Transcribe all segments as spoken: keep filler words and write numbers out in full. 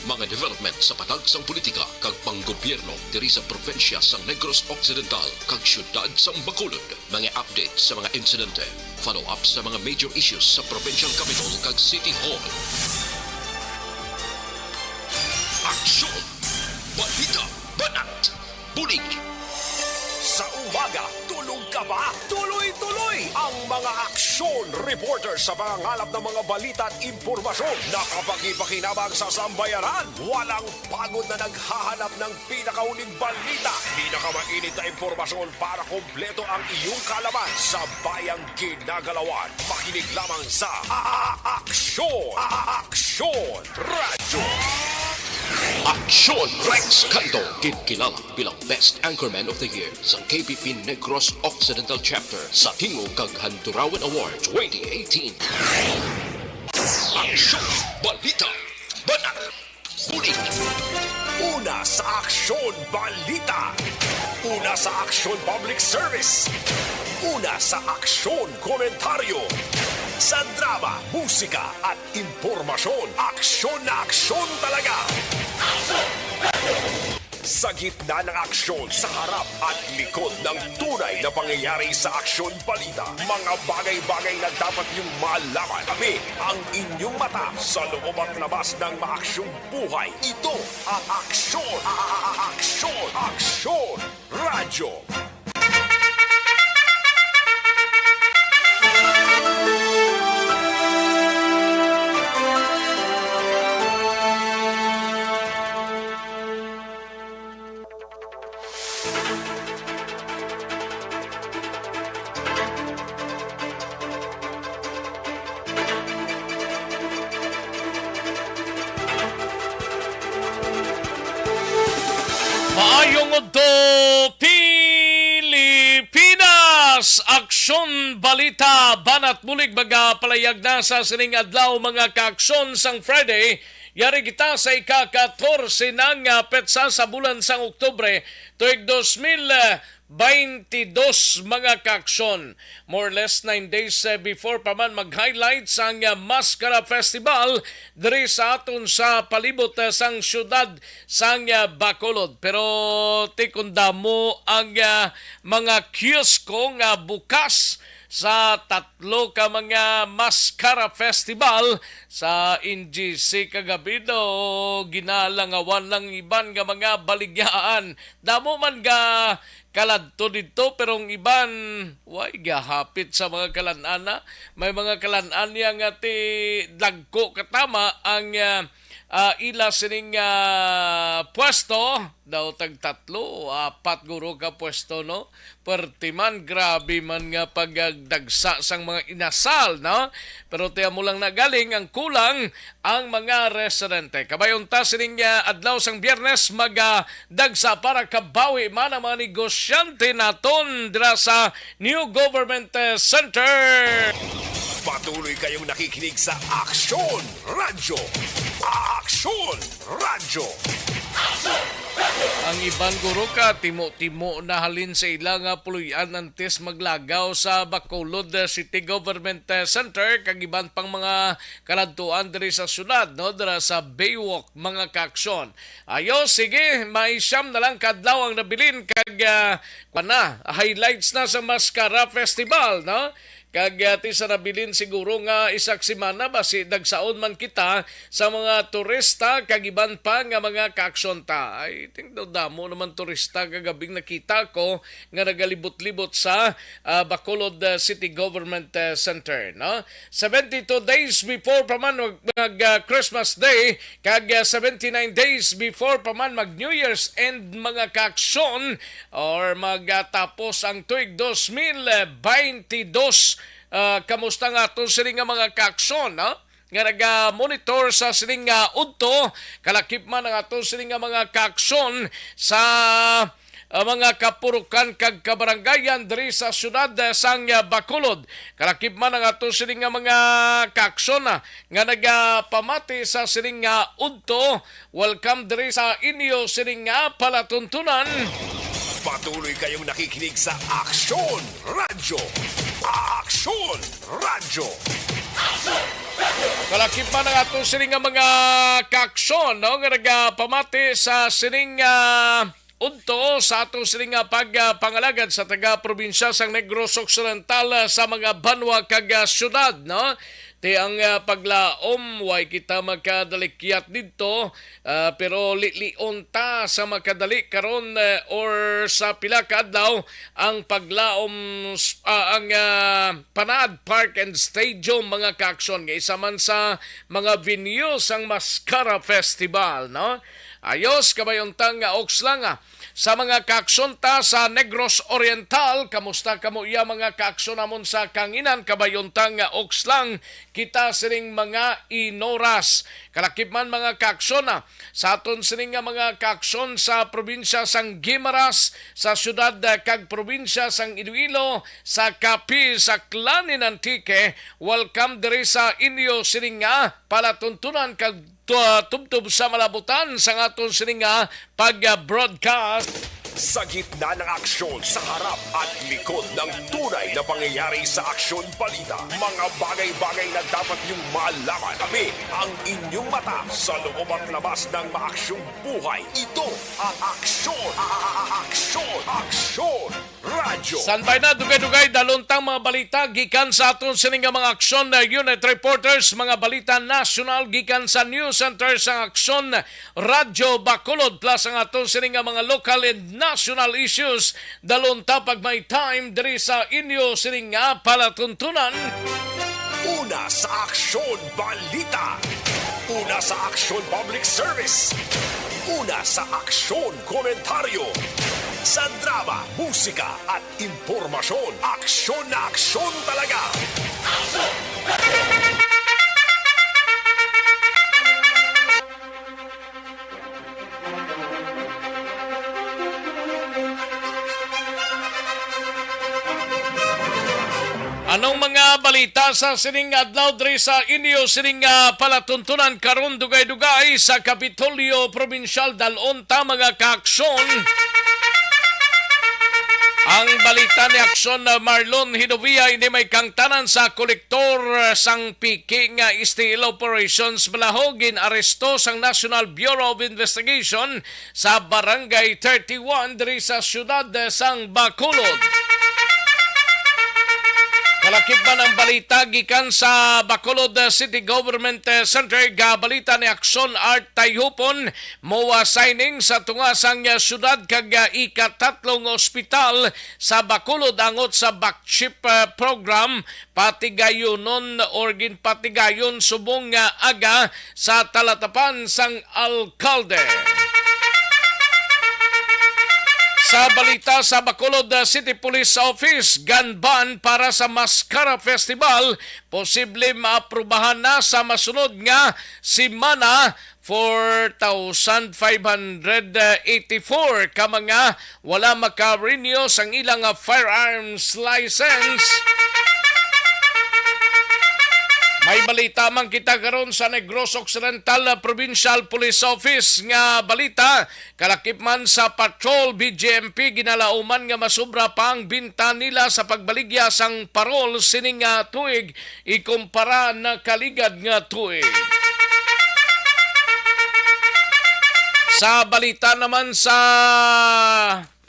Mga development sa patag sang politika kag panggobyerno diri sa probinsya sang Negros Occidental kag siyudad sang Bacolod. Mga update sa mga insidente, follow-up sa mga major issues sa provincial capitol kag city hall. Aksyon! Balita! Banat! Bulig! Sa umaga, tulog ka ba? Tuloy-tuloy ang mga aksyon reporter sa pangangalap ng mga balita at impormasyon na kapakipakinabang sa sambayanan. Walang pagod na naghahanap ng pinakahuling balita, pinakamainit na impormasyon para kompleto ang iyong kaalaman sa bayang ginagalawan. Makinig lamang sa A-, A-, Aksyon! A-, A-, Aksyon! Radyo! Aksyon! Rex Canto, ginkilala bilang Best Anchorman of the Year sa K P P Negros Occidental Chapter sa Tingog kag Handurawan Award twenty eighteen. Aksyon! Balita! Banat! Bulig! Una sa Aksyon Balita! Una sa Aksyon Public Service! Una sa Aksyon Komentaryo! Sa drama, musika, at impormasyon, aksyon na aksyon talaga! Sa gitna ng aksyon, sa harap at likod ng tunay na pangyayari sa Aksyon Balita, mga bagay-bagay na dapat niyong malaman, kami ang inyong mata sa loob at labas ng maaksyong buhay. Ito ang Aksyon, a-, a-, a-, Aksyon, Aksyon Radyo. Maayong udto, Pilipinas! Aksyon Balita, Banat Bulig, magapalayag na sa sining adlaw, mga kaaksyon, sang Friday. Yari kita sa ika-katorse na nga petsa sa bulan sang Oktubre, tuig dos mil baynte dos, mga kaaksyon. More or less nine days, eh, before pa man mag-highlight sang, ah, Maskara Festival diri sa aton sa palibot, ah, sang siyudad sang, ah, Bacolod. Pero ti kon damo ang, ah, mga kiosko nga bukas sa tatlo ka mga Maskara Festival sa N G C kagabi, do ginalangawan lang iban nga mga baligyaan. Damo man nga kaladto didto, pero ang iban way gahapit sa mga kalan-ana. May mga kalan-an niya nga ti dagko katama ang, ah, ah, ila sining, ah, pwesto. Daw tag tatlo o apat guro ka pwesto, no? Pwerte man, grabe man nga pagdagsa sang mga inasal, no? Pero tiyan mo lang na galing ang kulang ang mga residente. Kabay unta sining, ah, adlaw sang Biyernes, maga dagsa para kabawi man ang mga negosyante naton dira sa New Government, eh, Center. Patuloy kayong nakikinig sa Aksyon Radyo. Aksyon Radyo. Ang iban guro ka timo-timo na halin sa ila nga puloy-an antes maglagaw sa Bacolod, eh, City Government, eh, Center, kag iban pang mga kaladtuan diri sa syudad, no, dira sa Baywalk, mga kaaksyon. Ayo, sige, may siyam na lang ka adlaw ang nabilin kag, ah, kuwan na, highlights na sa Maskara Festival, no? Kag, ah, ti sa nabilin siguro nga isa ka semana, basi dagsaon man kita sa mga turista kag iban pa nga mga kaaksyon ta. I think daw damo naman turista kagabing nakita ko nga nagalibot-libot sa, ah, Bacolod, ah, City Government, ah, Center, no? Seventy-two days before pa man mag, mag, ah, Christmas Day, kag, ah, seventy-nine days before pa man mag New Year's End, mga kaaksyon, or magatapos ang tuig dos mil baynte dos. Ah, kamusta nga ato sini nga mga kaaksyon, no? Nga naga-monitor sa sining nga udto, kalakip man ang ato sining nga mga kaaksyon sa, ah, mga kapurukan kag kabarangayan diri sa siyudad, eh, sang, ah, Bacolod. Kalakip man ang ato sining nga mga kaaksyon, ah, nga nagapamati sa sining nga udto. Welcome diri sa inyo sining nga palatuntunan. Patuloy kayong nakikinig sa Aksyon Radyo. Aksyon Radyo. Kalakip man ang ato sining nga mga kaaksyon, no, nga nagapamati sa sining, ah, udto sa ato sining nga pagpangalagad sa taga-probinsya sang Negros Occidental, ah, sa mga banwa kag, ah, syudad, no? Ti ang, ah, paglaom, way kita makadalikyat didto, ah, pero lilion ta sa makadali karon, eh, or sa pila ka adlaw ang paglaom s-, ah, ang, ah, Panad Park and Stadium, mga kaaksyon, nga isa man sa mga venue sang Mascara Festival, no? Ayos, kabay unta nga Oaks lang, ah. Sa mga kaaksyon ta sa Negros Oriental, kamusta kamo iya, mga kaaksyon namon sa kanginan? Kabay unta nga Oaks lang kita sining mga inoras. Kalakip man, mga kaaksyon, ah, sa aton sining nga mga kaaksyon sa probinsya sang Guimaras, sa siyudad, ah, kag probinsya sang Iloilo, sa Capiz, Aklan, and Antique, welcome diri sa inyo sining nga palatuntunan kag tu-, tubtob sa malabutan sang aton sining nga pag-broadcast. Sa gitna ng aksyon, sa harap at likod ng tunay na pangyayari sa Aksyon Balita, mga bagay-bagay na dapat niyong malaman. Kami ang inyong mata sa loob at labas ng maaksyong buhay. Ito ang Aksyon, a-, a-, a-, Aksyon, Aksyon Radyo. Standby na, dugay-dugay, dalon tang mga balita gikan sa aton sining nga mga Aksyon, uh, Unit Reporters, mga balita nasyonal gikan sa News Center sang Aksyon Radyo Bacolod, plus ang aton sini nga mga local and national issues. Dalon ta pag may time diri sa inyo sini nga palatuntunan. Una sa Aksyon Balita. Una sa Aksyon Public Service. Una sa Aksyon Komentaryo. Sa drama, musika, at impormasyon, aksyon na aksyon talaga. Anong mga balita sa sining adlaw diri sa inyo sining, ah, palatuntunan karon, dugay-dugay sa Kapitolyo Probinsyal? Dalon ta mga kaaksyon. Ang balita ni Aksyon, ah, Marlon Hinovia, ini may kangtanan sa kolektor, ah, sang piki nga S T L operations bala ho gin-aresto sang National Bureau of Investigation sa Barangay thirty-one diri sa siyudad sang Bacolod. Kalakip man ang balita gikan sa Bacolod City Government Center, gabalita ni Aksyon Art Tayhupon, MOA signing sa tunga sang siyudad kag ikatatlong ospital sa Bacolod angot sa Backchip, eh, program. Patigayonon or ginpatigayon subong nga aga sa talatapan sang alkalde. Sa balita sa Bacolod City Police Office, gun ban para sa Mascara Festival posible maaprubahan na sa masunod nga semana. Four thousand five hundred eighty-four ka mga wala maka-renew sang ilang, ah, firearms license. May balita man kita karon sa Negros Occidental, ah, Provincial Police Office nga balita. Kalakip man sa patrol, B J M P, ginalauman nga masobra pa ang binta nila sa pagbaligya sang parol sining, ah, tuig ikumpara nakaligad nga tuig. Sa balita naman sa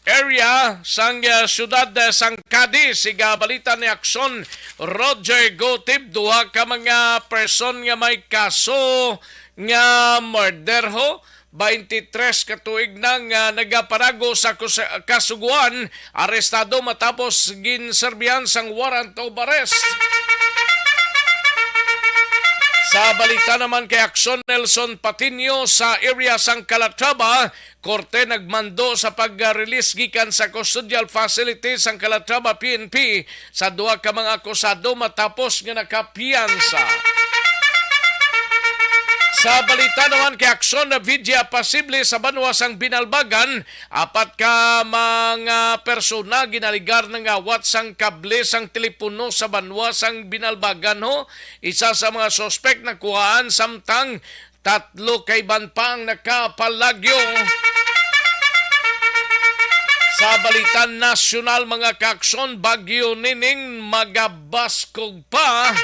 area sang, uh, siyudad, uh, sang Cadiz, igabalita ni Aksyon Roger Gotib, duha ka mga person nga may kaso nga murder ho, twenty-three ka tuig na nga nagapanago sa kus-, kasugoan, arestado matapos ginserbihan sang warrant of arrest. Sa balita naman kay Aksyon, Nelson Patiño, sa area sang Calatrava, korte nagmando sa pag-release gikan sa custodial facility sang Calatrava P N P sa duha ka mga akusado matapos nga nakapiyansa. Sa balita naman kay Aksyon, na video posible sa banwa sang Binalbagan, apat ka mga persona ginaligar nangawat sang kable sang telepono sa banwa sang Binalbagan, ho. Isa sa mga suspek nakuhaan, samtang tatlo ka iban pa ang nakapalagyo. Sa balita nasyonal, mga kaaksyon, Bagyo Nining magabaskog pa.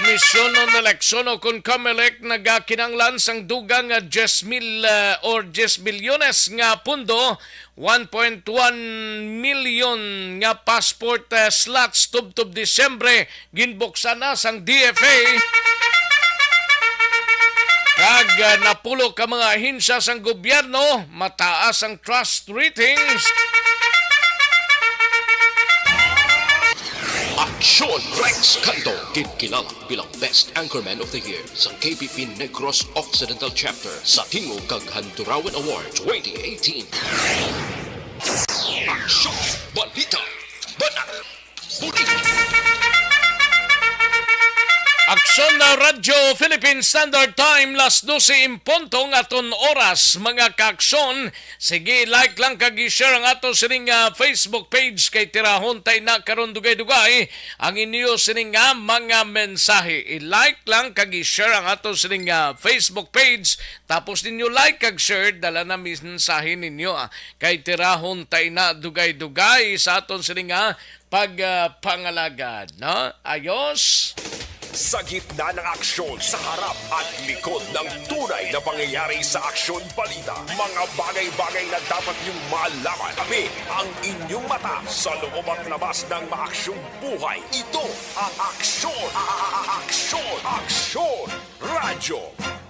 Komisyon on Eleksyon o kon Comelec nagakinahanglan sang dugang nga diyes mil, ah, or diyes bilyones nga pondo, one point one million nga passport, ah, slots tubtob Disyembre, ginbuksan na sang D F A. Kag, ah, napulo ka mga ahensya sang gobyerno mataas ang trust ratings. Aksyon Rex Canto, ginkilala bilang Best Anchorman of the Year sa K P P Negros Occidental Chapter sa Tingog kag Handurawan Award twenty eighteen. Aksyon! Balita! Banat! Bulig! Aksyon na Radyo Philippine Standard Time, las dose en punto ang aton oras, mga kaaksyon. Sige, like lang kag i-share ang ato sining, ah, Facebook page kay tirahon ta ina karon dugay-dugay ang inyo sining nga mga mensahe. I-like lang kag i-share ang ato sining nga Facebook page. Tapos ninyo like kag share, dala na mensahe ninyo, ah, kay tirahon ta ina dugay-dugay sa aton sining nga pag, ah, pangalagad, no? Ayos? Sa gitna ng aksyon, sa harap at likod ng tunay na pangyayari sa aksyon balita, mga bagay-bagay na dapat niyong malaman. Kami ang inyong mata sa loob at labas ng maaksyong buhay. Ito ang aksyon, aksyon, aksyon, radyo.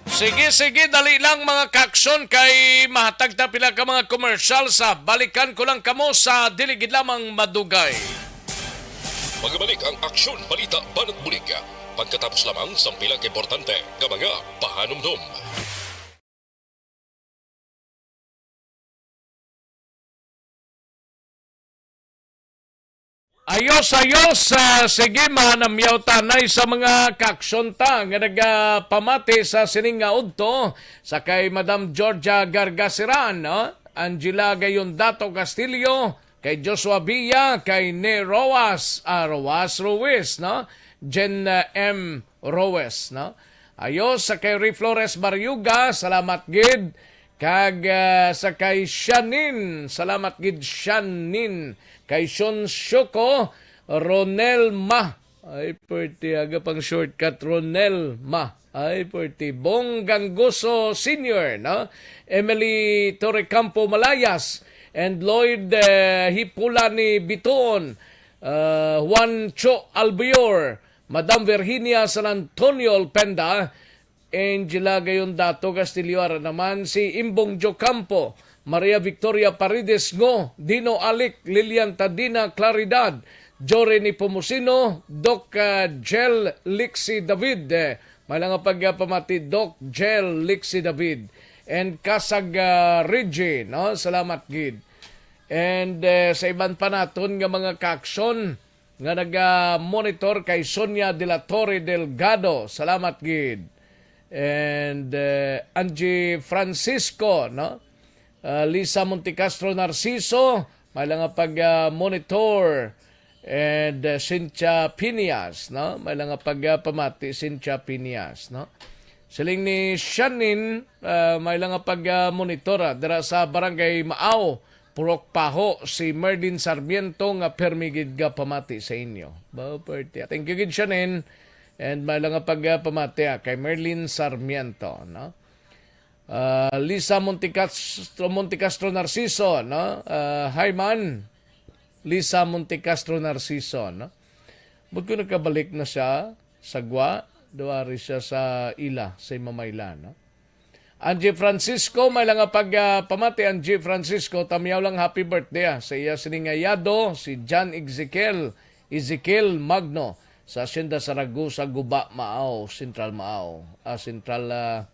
Sige, sige, dali lang, mga kaaksyon, kay mahatag ta pila ka mga commercial sa balikan ko lang kamo sa dili gid lamang madugay. Magabalik ang Aksyon Balita Banat Bulig pagkatapos lamang sang pila ka importante nga mga pahanumdom. Ayos, ayos. Ah, sige, manamyaw tanay sa mga kaaksyon ta nga nagapamati sa sining nga udto, sa kay Madam Georgia Gargaseran, no? Angela Gayondato Castillo, kay Joshua Villa, kay Ne Roas, ah, Roas Ruiz, no? Jen, ah, M Roes, no? Ayos, sa kay Ray Flores Barriuga, salamat gid. Kag, ah, sa kay Shanin, salamat gid, Shanin. Kay Shon Shoko, Ronel Ma. Ay, pwerte, aga pang shortcut, Ronel Ma. Ay, pwerte. Bong Gangoso Senior, no? Emily Torrecampo Malayas, and Lloyd, eh, Hipulani Bituon, ah, Juan Cho Albior, Madam Virginia San Antonio Alpenda, Angela Gayondato Castillo, ara naman si Imbong Jocampo, Maria Victoria Paredes Ngo, Dino Alic, Lilian Tadina Claridad, Jory Nepomuceno, Doc, ah, Jel Lixi David, eh, may lang nga pagpamati, Doc Jel Lixi David, and Kasag, ah, Reggie, no? Salamat gid. And, eh, sa iban pa naton nga mga kaaksyon, nga naga-monitor kay Sonia de la Torre Delgado. Salamat gid. And, eh, Angie Francisco, no? Ah, Lisa Montecastro Narciso, may lang nga pag, ah, monitor. And, eh, Cynthia Piñas, no? May lang nga pag, ah, pamati, Cynthia Piñas, no? Siling ni Shanin, ah, may lang nga pag, ah, monitor, ah, dira sa Barangay Maaw, Purok Paho, si Merlin Sarmiento nga pirmi gid nga pamati sa inyo. Ba, pwerte. Thank you gid, Shanin. And may lang nga pag, ah, pamati, ah, kay Merlin Sarmiento, no? Ah, Lisa Montecastro, Montecastro Narciso, no? Ah, hi man, Lisa Montecastro Narciso, no? Ba't ko nagkabalik na siya sa gwa? Duwari siya sa ila, sa Imamayla, no? Angie Francisco, may lang nga pag, ah, pamati, Angie Francisco, tamyaw lang, happy birthday, ah, sa iya sining nga yado, si John Ezekiel, Ezekiel Magno, sa Hacienda Saragosa, Guba, Maaw, Central Maaw, ah, Central, ah,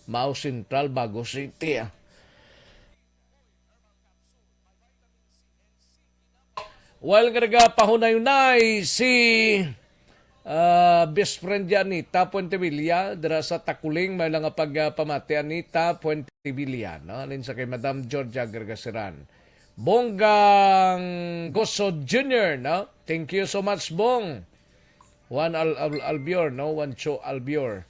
Maaw Central, Bago City, ah. While nga nagapahunay-hunay si, ah, best friend ni Anita Puentevilla, dira sa Taculing, may lang nga pag, ah, pamati, Anita Puentevilla, no? Alin sa kay Madam Georgia Gargaseran. Bong Gangoso Junior, no? Thank you so much, Bong. Juan Al-, Al-, Albior, no? Juancho Albior.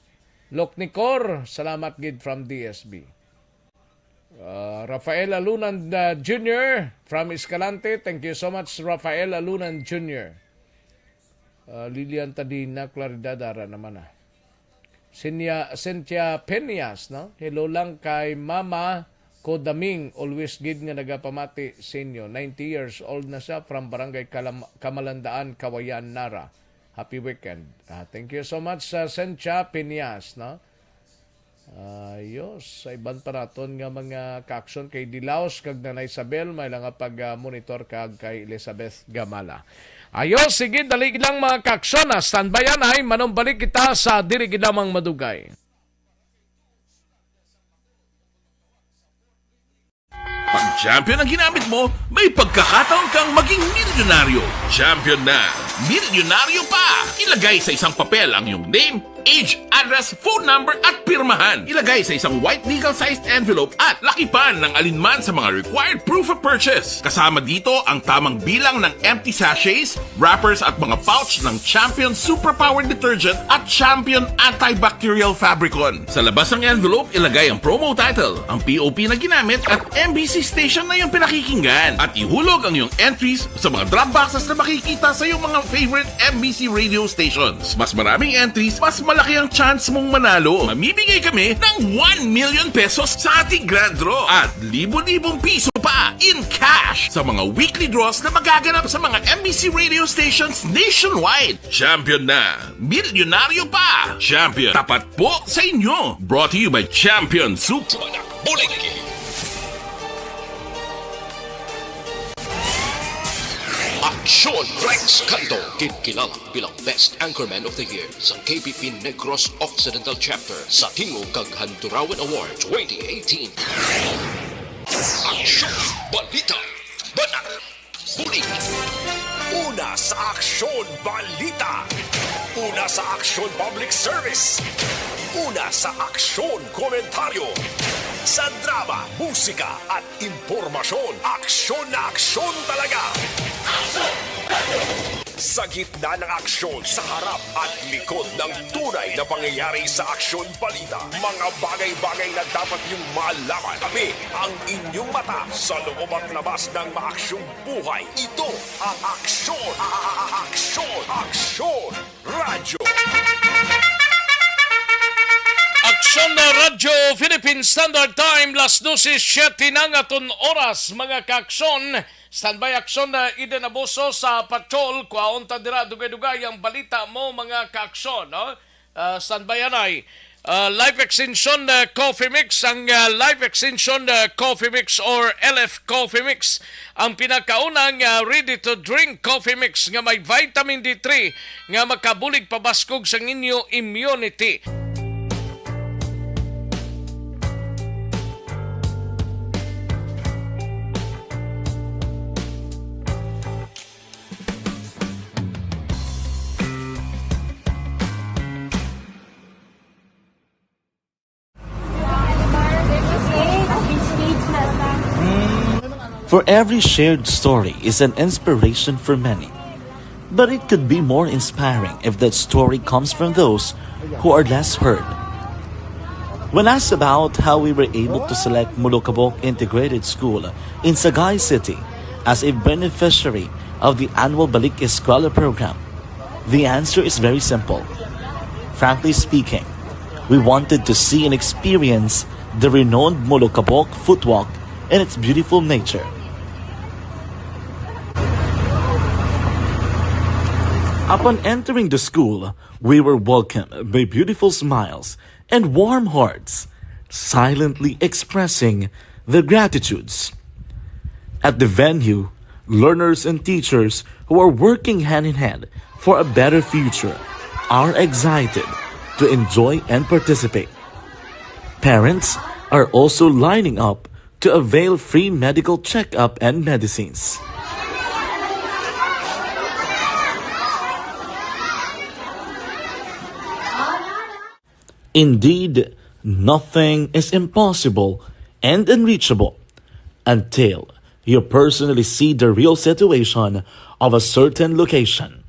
Lok Nicor, salamat gid from D S B. Ah, Rafael Alunan, ah, Junior from Escalante. Thank you so much, Rafael Alunan Junior. Ah, Lilian Tadina, Claridad, ara naman, ah. Sinya, Cynthia Peñas, no? Hello lang kay Mama ko Daming, always gid nga nagapamati sa inyo. Ninety years old na siya, from Barangay Kalam-, Kamalandaan, Kawayan, Nara. Happy weekend. Ah, thank you so much sa Cynthia Peñas, no? Ayos, sa iban pa naton nga mga kaaksyon kay Dilaos kag Nanay Isabel, may lang nga pag-monitor kag kay Elizabeth Gamala. Ayos, sige, dali lang mga kaaksyon, ha. Standby anay, manumbalik kita sa diri gid lamang madugay. Pag Champion ang ginamit mo, may pagkakataon kang maging milyonaryo. Champion na, milyonaryo pa! Ilagay sa isang papel ang iyong name, age, address, phone number, at pirmahan. Ilagay sa isang white legal-sized envelope at lakipan ng alinman sa mga required proof of purchase. Kasama dito ang tamang bilang ng empty sachets, wrappers at mga pouch ng Champion Superpower Detergent at Champion Antibacterial Fabricon. Sa labas ng envelope, ilagay ang promo title, ang P O P na ginamit at M B C station na iyong pinakikinggan. At ihulog ang iyong entries sa mga drop boxes na makikita sa iyong mga favorite M B C radio stations. Mas maraming entries, mas malaki ang chance mong manalo. Mamimigay kami ng one million pesos sa ating grand draw at libo-libong piso pa in cash sa mga weekly draws na magaganap sa mga M B C radio stations nationwide. Champion na! Milyonaryo pa! Champion, tapat po sa inyo! Brought to you by Champion Soup. Bulig. Aksyon Rex Canto, ginkilala bilang Best Anchorman of the Year sa K P P Negros Occidental Chapter sa Tingog kag Handurawan Award twenty eighteen. Aksyon, balita, banat, bulig. Una sa Aksyon Balita. Una sa Aksyon Public Service. Una sa Aksyon Komentaryo. Sa drama, musika, at impormasyon, aksyon na aksyon talaga. Sa gitna ng aksyon, sa harap at likod ng tunay na pangyayari sa Aksyon Balita, mga bagay-bagay na dapat niyong malaman. Kami ang inyong mata sa loob at labas ng maaksyong buhay. Ito ang Aksyon, a-, a-, a-, Aksyon, Aksyon Radyo. Aksyon na Radyo Philippine Standard Time, las dose siete na nga aton oras, mga kaaksyon. Standby Aksyon na Eden Abuso sa patrol. Kuhaon ta dira dugay-dugay ang balita mo, mga kaaksyon, no? Ah, standby anay. Ah, Life Extension, ah, Coffee Mix, ang, ah, Life Extension, ah, Coffee Mix or L F Coffee Mix, ang pinakaunang, ah, ready-to-drink coffee mix nga may vitamin D three nga makabulig pabaskog sa inyo immunity. For every shared story is an inspiration for many. But it could be more inspiring if that story comes from those who are less heard. When asked about how we were able to select Molokabok Integrated School in Sagay City as a beneficiary of the annual Balik Eskwela program, the answer is very simple. Frankly speaking, we wanted to see and experience the renowned Molokabok footwalk and its beautiful nature. Upon entering the school, we were welcomed by beautiful smiles and warm hearts, silently expressing their gratitudes. At the venue, learners and teachers who are working hand in hand for a better future are excited to enjoy and participate. Parents are also lining up to avail free medical checkup and medicines. Indeed, nothing is impossible and unreachable until you personally see the real situation of a certain location.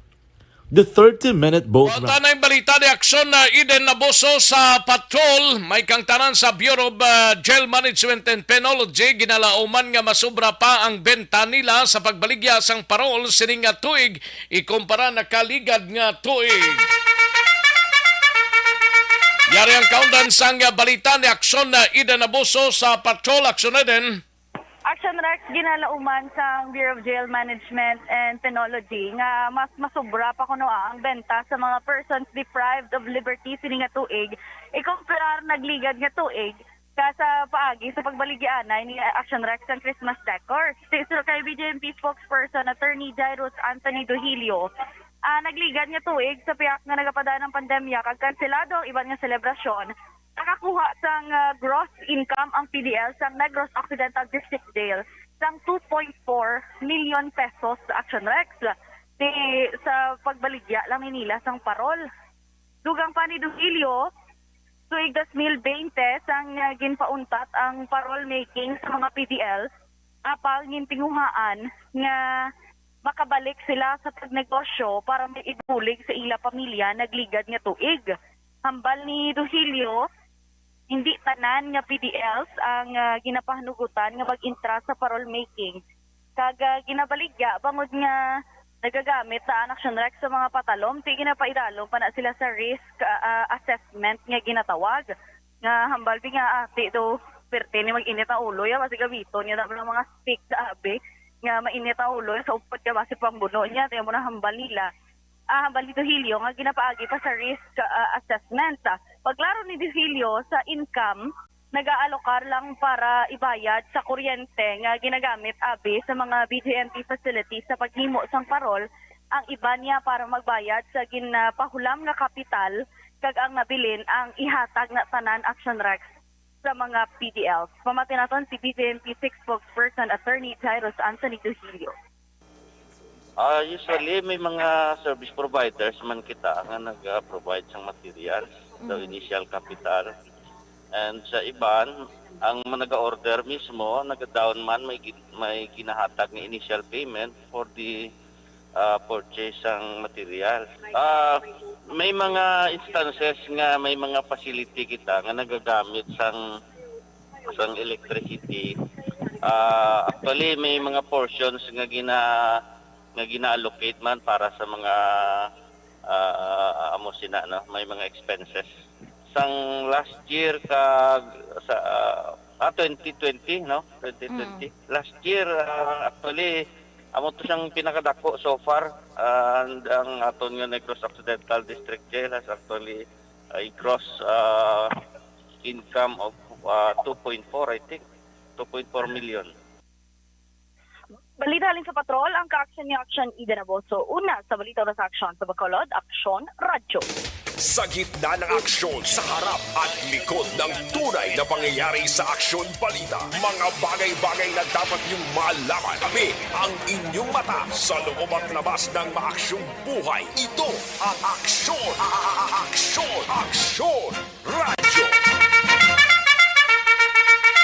The thirty-minute boat ride. Tanay balita ni Aksyon na Eden Naboso sa patrol. May kangtanan sa Bureau of, uh, Jail Management and Penology. Ginalauman nga masubra pa ang benta nila sa pagbaligya sang parol sining nga tuig ikumpara nakaligad nga tuig. Yari ang kaundan sang balita ni Aksyon na Eden Naboso sa patrol. Aksyon Eden. Action Rex, ginalauman sang Bureau of Jail Management and Penology nga mas masubra pa kuno ang benta sa mga persons deprived of liberty sini nga tuig, ikumparar nagligad nga tuig, ka sa paagi sa pagbaligyaanay ni Action Rex sang Christmas decor. Ti-, sa kay B J M P spokesperson Attorney Jairus Anthony Duhilio, ah, nagligad nga tuig sa pihak nga nagapadaan ang pandemya kag kanselado ang iban nga selebrasyon, nakakuha sang, ah, gross income ang P D L sang Negros Occidental District Jail sang two point four million pesos sa Action Rex di sa pagbaligya lang ni nila sang parol. Dugang pa ni Duilio, tuig dos mil bente sang, ah, ginpauntat ang parol making sa mga P D L apang gintinguhaan nga makabalik sila sa pagnegosyo para may ibulig sa ila pamilya nagligad nga tuig. Hambal ni Duhilio, hindi tanan nga P D Ls ang, ah, ginapahanugutan nga mag-intra sa parol making. Kag, ah, ginabaligya bangod nga nagagamit na ang Action Rex sa mga patalom, ti ginapaidalom pa na sila sa risk, ah, ah, assessment nga ginatawag. Nga hambal di nga, ah, ti do, perte ni mag-init ang ulo, ya, basi gamiton niya dapat ang mga stick sa abi, nga mainit ang ulo, sa upod ka, basi pangbuno niya, ti mo na hambal nila. Ah, hambal ni Duhilio nga ginapaagi pa sa risk, ah, assessment. Pagklaro ni Duhilio, sa income, nag-aalokar lang para ibayad sa kuryente nga ginagamit abi sa mga B J M P facilities sa paghimo sang parol, ang iban niya para magbayad sa ginapahulam nga kapital, kag ang nabilin ang ihatag na tanan, Action Rex, sa mga P D Ls. Pamati naton si B J M P six spokesperson Attorney Jairus Anthony Duhilio. Ah, usually, may mga service providers man kita nga nag-provide sang materials, the Mm. initial capital. And sa iban, ang mga nag-order mismo, nag-down man, may gi-, may ginahatag nga initial payment for the, ah, purchase sang material. Ah, may mga instances nga may mga facility kita nga nagagamit sang sang electricity. Ah, actually, may mga portions nga gina-, nga gina-allocate man para sa mga, ah, amo sina, no? May mga expenses. Sang last year kag sa, ah, twenty twenty, no? Twenty twenty. Mm. Last year, ah, actually, amo to siyang pinakadako so far. And ang aton nga Negros Occidental District Jail has actually a gross, ah, income of, ah, two point four, I think. Two point four million. Balita halin sa patrol, ang kaaksyon ni Action Ida Naboso. Una sa balita, una sa aksyon sa Bacolod, Aksyon Radyo. Sa gitna ng aksyon, sa harap at likod ng tunay na pangyayari sa Aksyon Balita, mga bagay-bagay na dapat niyong malaman. Tabi ang inyong mata sa loob at labas ng maaksyong buhay. Ito ang Aksyon, a-, a-, a-, Aksyon, Aksyon Radyo.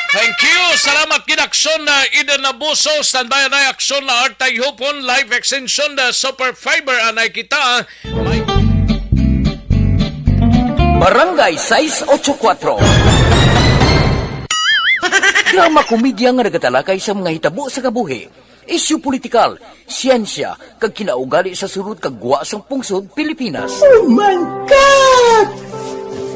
Thank you. Salamat gid, Aksyon na Eden Nabuso. Standby na Aksyon na Artay Hupon. Live extension na Super Fiber. Anay kita. May Barangay sais ocho kuwatro. Drama komedya nga nagatalakay sa mga hitabo sa kabuhi, isyu politikal, siyensya, kag kinaugali sa sulod kag gwa sang pungsod Pilipinas. Oh my God!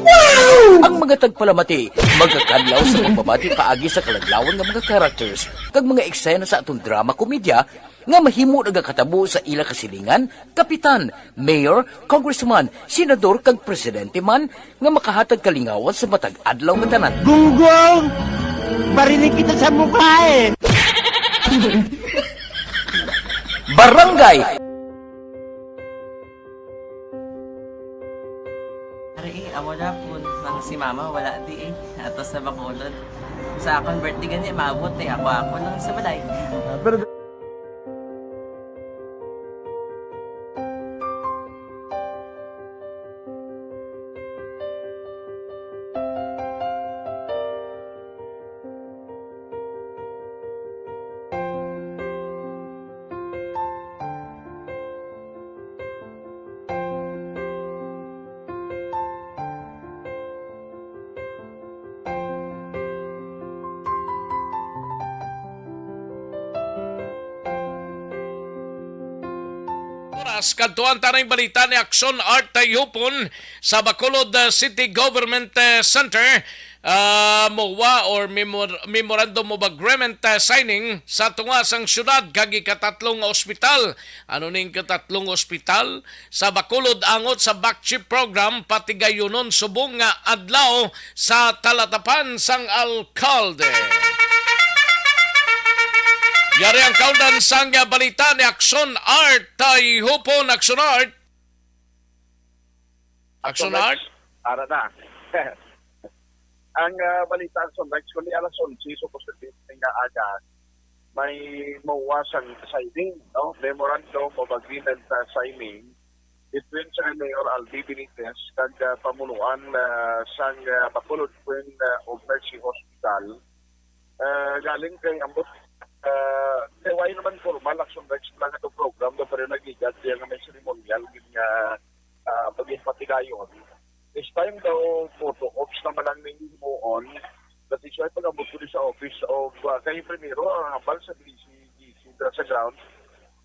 Wow! Ang mga tagpalamati magakadlaw sa pagbabati paagi sa kaladlawan nga mga characters kag mga eksena sa aton drama komedya nga mahimo nagakatabo sa ila kasilingan, kapitan, mayor, congressman, senador, kag presidente man nga makahatag kalingawan sa matag adlaw nga tanan. Gunggong! Barinig kita sa mukha eh! Barangay! Ari, eh, amo na po nang si mama wala di eh. Ato sa Bacolod. Sa akon birthday gani, maabot eh. Ako, ako lang sa balay. Ah, pero Kadtuan ta ning balita ni Action Art Tayhupon sa Bacolod, uh, City Government, uh, Center, uh, MOA or Memor- Memorandum of Agreement, uh, signing sa tunga sang syudad kag ikatatlong ospital. Ano ning ikatatlong ospital? Sa Bacolod angot sa Back Chip Program, patigayunon subong nga adlaw sa talatapan sang alkalde. Yari ang kaundan sang balita ni Action Art Tayhupon. Action Art. Action Art. Ara na. Ang, ah, balita, Action Rex, kundi alas onse, supposedly, nga aga, may MOA sang signing, no? Memorandum of Agreement, ah, signing between sa Mayor Albi Benitez kag, ah, pamunuan, ah, sang, ah, Bacolod Queen, ah, of Mercy Hospital. Ah, galing kay ambot, ah, kay wala naman formal, Action Rex, lang ato program, do, pero nagligad siya nga may seremonyal gid nga, ah, pagpatigayon. This time daw, photo ops naman ang ning himuon. That is why pag-abot ko sa office of, ah, kay primero, ang hambal sa D C, D C dira sa ground.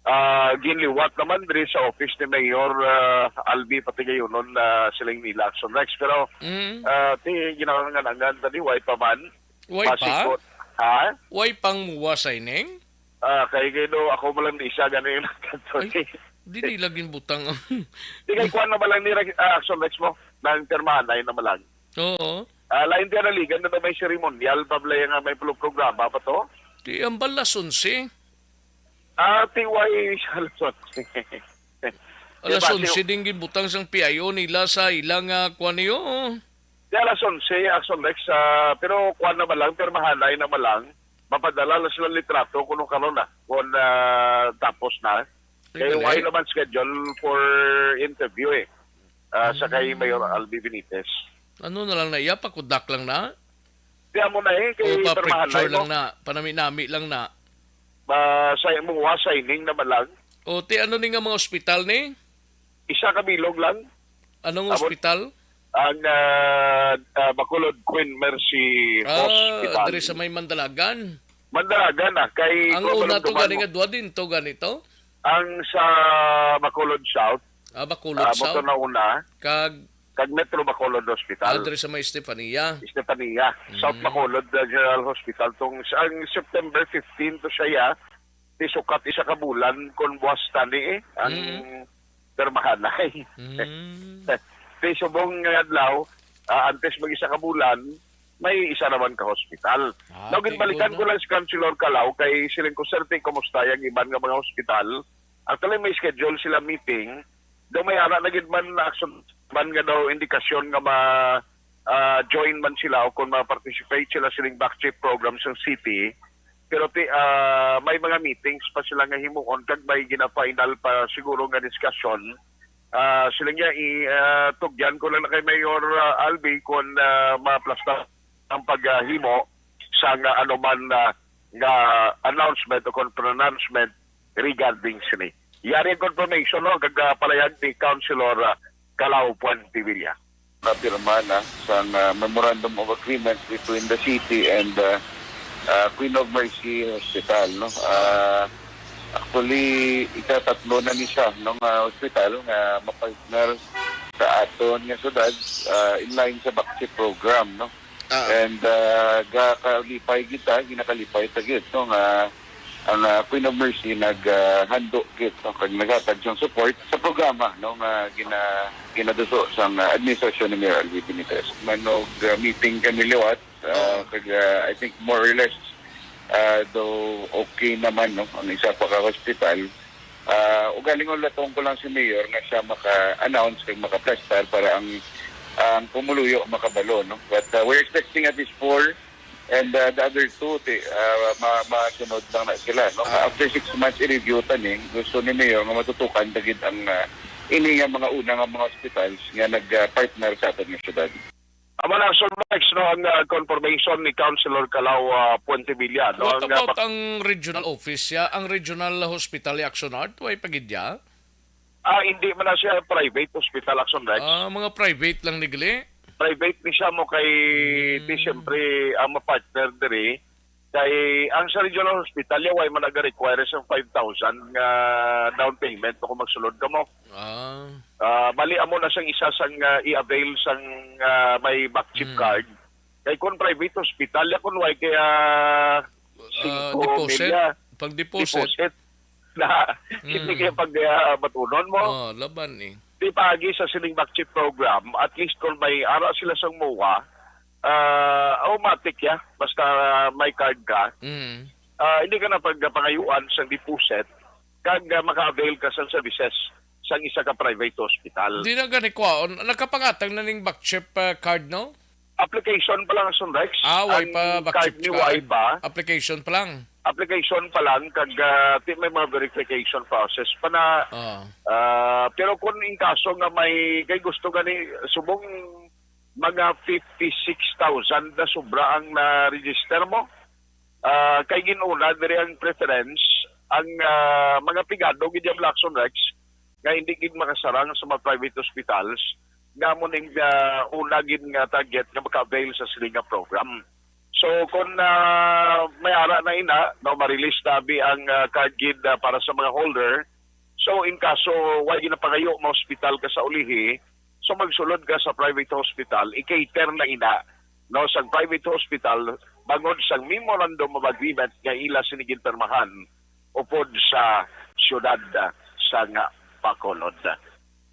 Ah, ginliwat naman diri sa office ni Mayor, ah, Albi Patigayonon, ah, siling nila, Action Rex. Pero, Mm. ah, ti, ginanganangan tani, way pa man. Way pa? Masikot. Ha? Way pang MOA signing? Ah, kay gino, ako mo lang di siya gani yung nagkanto Ay, eh. Di nila ginbutang ang Di kay kuwan na ba lang ni Rex, ah, Action Rex mo? Nang pirmahan na yun na ba lang? Oo. Ah, lain ka naligan na may seremonyal, pablaya nga may pro-, programa pa to? Di ang balas onse. Ah, T Y sa alas onse. Alas Diba, onse si- ding ginbutang sang P I O nila sa ilang, ah, kuwan niyo. Di alas onse, Action Rex, ah, pero kuwan na ba lang, pirmahanay na ba lang, mapadala na sila litrato kung karon na, kung, ah, tapos na. Ay, Kaya wala naman schedule for interview eh. Ah, sa kay Hmm. Mayor Albi Benitez. Ano na lang na iya, pakudak lang na? Di amo na eh, kay O pa pirmahanay picture lang mo. na, panami-nami lang na. Ah, sa imo, ah, signing na ba lang? O, ti ano ni nga mga ospital ni? Isa ka bilog lang. Anong Amo- ospital? Ang, ah, ah, Bacolod Queen Mercy Ah, Hospital. diri sa may Mandalagan. Mandalagan na, kay Ang Coco una to Lumduman gani mo. nga duha din to gani to? Ang sa Bacolod South, Ah, Bacolod ah, South. Moto na una, Kag kag Metro Bacolod ah, Hospital. diri sa may Estefania. Estefania, South Mm. Bacolod, ah, General Hospital. Tong, ang September fifteen to siya, ya, ti sukat isa ka bulan kon buwas tani eh, ang Mm. pirmahanay. Mm. Ti subong nga adlaw, ah, antes mag isa ka bulan, may isa naman ka hospital. Ah, Now, ginbalikan tigon, ko no? lang si Councilor Calao kay siling ko, "Sir, ti, kumusta yung iban nga mga hospital?" Actually, may schedule sila meeting. Daw may ara na gid man na action man nga daw indikasyon nga ma, ah, join man sila o kung ma-participate sila sining back chip program sa city. Pero ti, ah, may mga meetings pa sila nga himuon kag may gina-final pa siguro nga discussion. Ah, sila niya i, ah, tugyan ko lang na kay Mayor, ah, Albi kung, ah, maplastar ang paghimo sa nga anuman, ah, nga announcement o kon pronouncement regarding sini. Yari ang confirmation, no, kag, ah, palayag ni Councilor, ah, Calao Puentevilla. Napirma na sang, ah, Memorandum of Agreement between the city and, ah, ah, Queen of Mercy Hospital, no? Ah, actually, ikatatlo na ni siya, no, nga hospital nga mapartner sa aton nga syudad, ah, in line sa back chip program, no? Ah. And, ah, gakalipay kita, ginakalipay ta gid, no, nga ang, ah, Queen of Mercy nag, ah, hando gid, no, kag naghatag siyang support sa programa, no, nga gina-, ginaduso sang, ah, administrasyon ni Mayor Albi Benitez. Manog, ah, meeting kami liwat, ah, Oo. kag, ah, I think more or less, ah, do okay naman, no, ang isa pa ka hospital. Ah, ugaling ulatong ko lang si Mayor nga siya maka-announce kag makaplastar para ang, ang pumuluyo makabalo, no? But, ah, we're expecting at least four, and, ah, the other two, ti-, ah, ma-, masunod lang na sila, no? Ah. After six months, i-review ta ni. Gusto ni Mayor nga matutukan ta gid ang, ah, ini nga mga una nga mga hospitals nga nag, ah, partner sa aton nga syudad. Amo na, Sir Rex, no, ang, ah, confirmation ni Councilor Calao, ah, Puentevilla, no, What ang, ah, about pa- ang regional office siya? Ang regional hospital ni Action Art, way pa gid ya? Ah, hindi man na siya private hospital, Action Rex. Ah, mga private lang ni gali? Private ni siya mo kay, Hmm. di siyempre, ang ma-partner diri, Kay ang sa regional hospital, ya, way man nag-require sang five thousand nga down payment kung magsulod kamo. Ah. Ah, bali, amo na sang isa sang, ah, i-avail sang, ah, may back chip Mm. card. Kay kung private hospital, ya, kung way kaya Ah, singko deposit? Milya Pag deposit? deposit na, hindi Mm. kaya pag, ah, batunon mo. Oh, laban eh. Di paagi sa sining back chip program, at least kung may ara sila sang MOA, ah, automatic ya, basta may card ka, Mm. ah, hindi ka na pagpangayuan sa deposit, kag, ah, maka-avail ka sa services sang isa ka private hospital. Di na gani kwaon. Nakapangatag na ning back chip, ah, card, no? Application pa lang, Son Rex. Ah, way Ang pa back card chip ni card. way pa. Application pa lang. Application pa lang, kag, ah, ti-, may mga verification process pa na. Ah. Ah, pero kung in kaso nga may, kay gusto gani, subong mga fifty-six thousand na sobra ang na-register mo. Ah, kay gin-una diri ang preference, ang, ah, mga pigado gid ang Lacson Rex nga hindi gid makasarang sa mga private hospitals, nga amo ning, ah, una gid nga target nga maka-avail sa sini nga program. So, kung, ah, may ara na ina, no, ma-release na bi ang, ah, card gid, ah, para sa mga holder, so, in kaso wa ginapangayo ma-hospital ka sa ulihi, so magsulod ka sa private hospital, i-cater na ina, no, sa private hospital, bangod sa memorandum of agreement nga ila sini ginpirmahan upod sa siyudad, ah, sang Bacolod.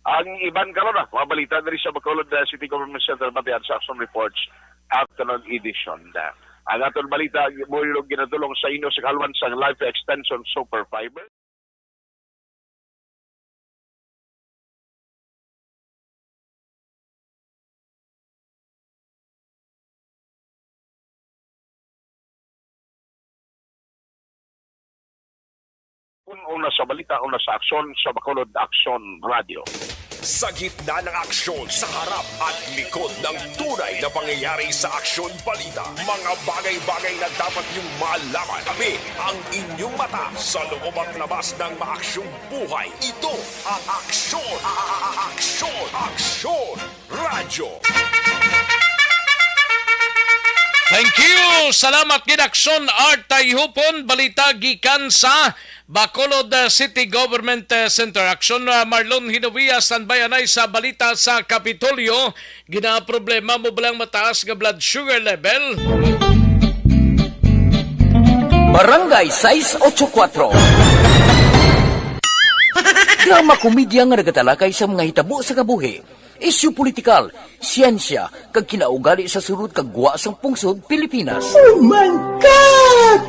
Ang iban karon, ah, mga balita diri sa Bacolod, ah, City Government Center, batian sa Action Reports, afternoon edition. Ang aton balita, mo ginadulong sa inyo sa kahalwan sang Life Extension Super Fiber. Una sa balita, una sa aksyon, sa Bacolod Aksyon Radio. Sa gitna ng aksyon, sa harap at likod ng tunay na pangyayari sa Aksyon Balita, mga bagay-bagay na dapat niyong malaman. Tabi ang inyong mata sa loob at labas ng maaksyong buhay. Ito ang Aksyon, a-, a-, a-, Aksyon, Aksyon Radyo. Thank you! Salamat gid, Aksyon Art Tayhupon. Balita gikan sa Bacolod, uh, City Government, uh, Center. Aksyon, uh, Marlon Hinovia, standby anay sa balita sa Kapitolyo. Ginaproblema mo ba lang mataas nga blood sugar level? Barangay sais ocho kuatro. Drama komedya nga nagatalakay sa mga hitabo sa kabuhi, isyu politikal, siyensya, kag kinaugali sa sulod kag gwa sang pungsod Pilipinas. Oh my God!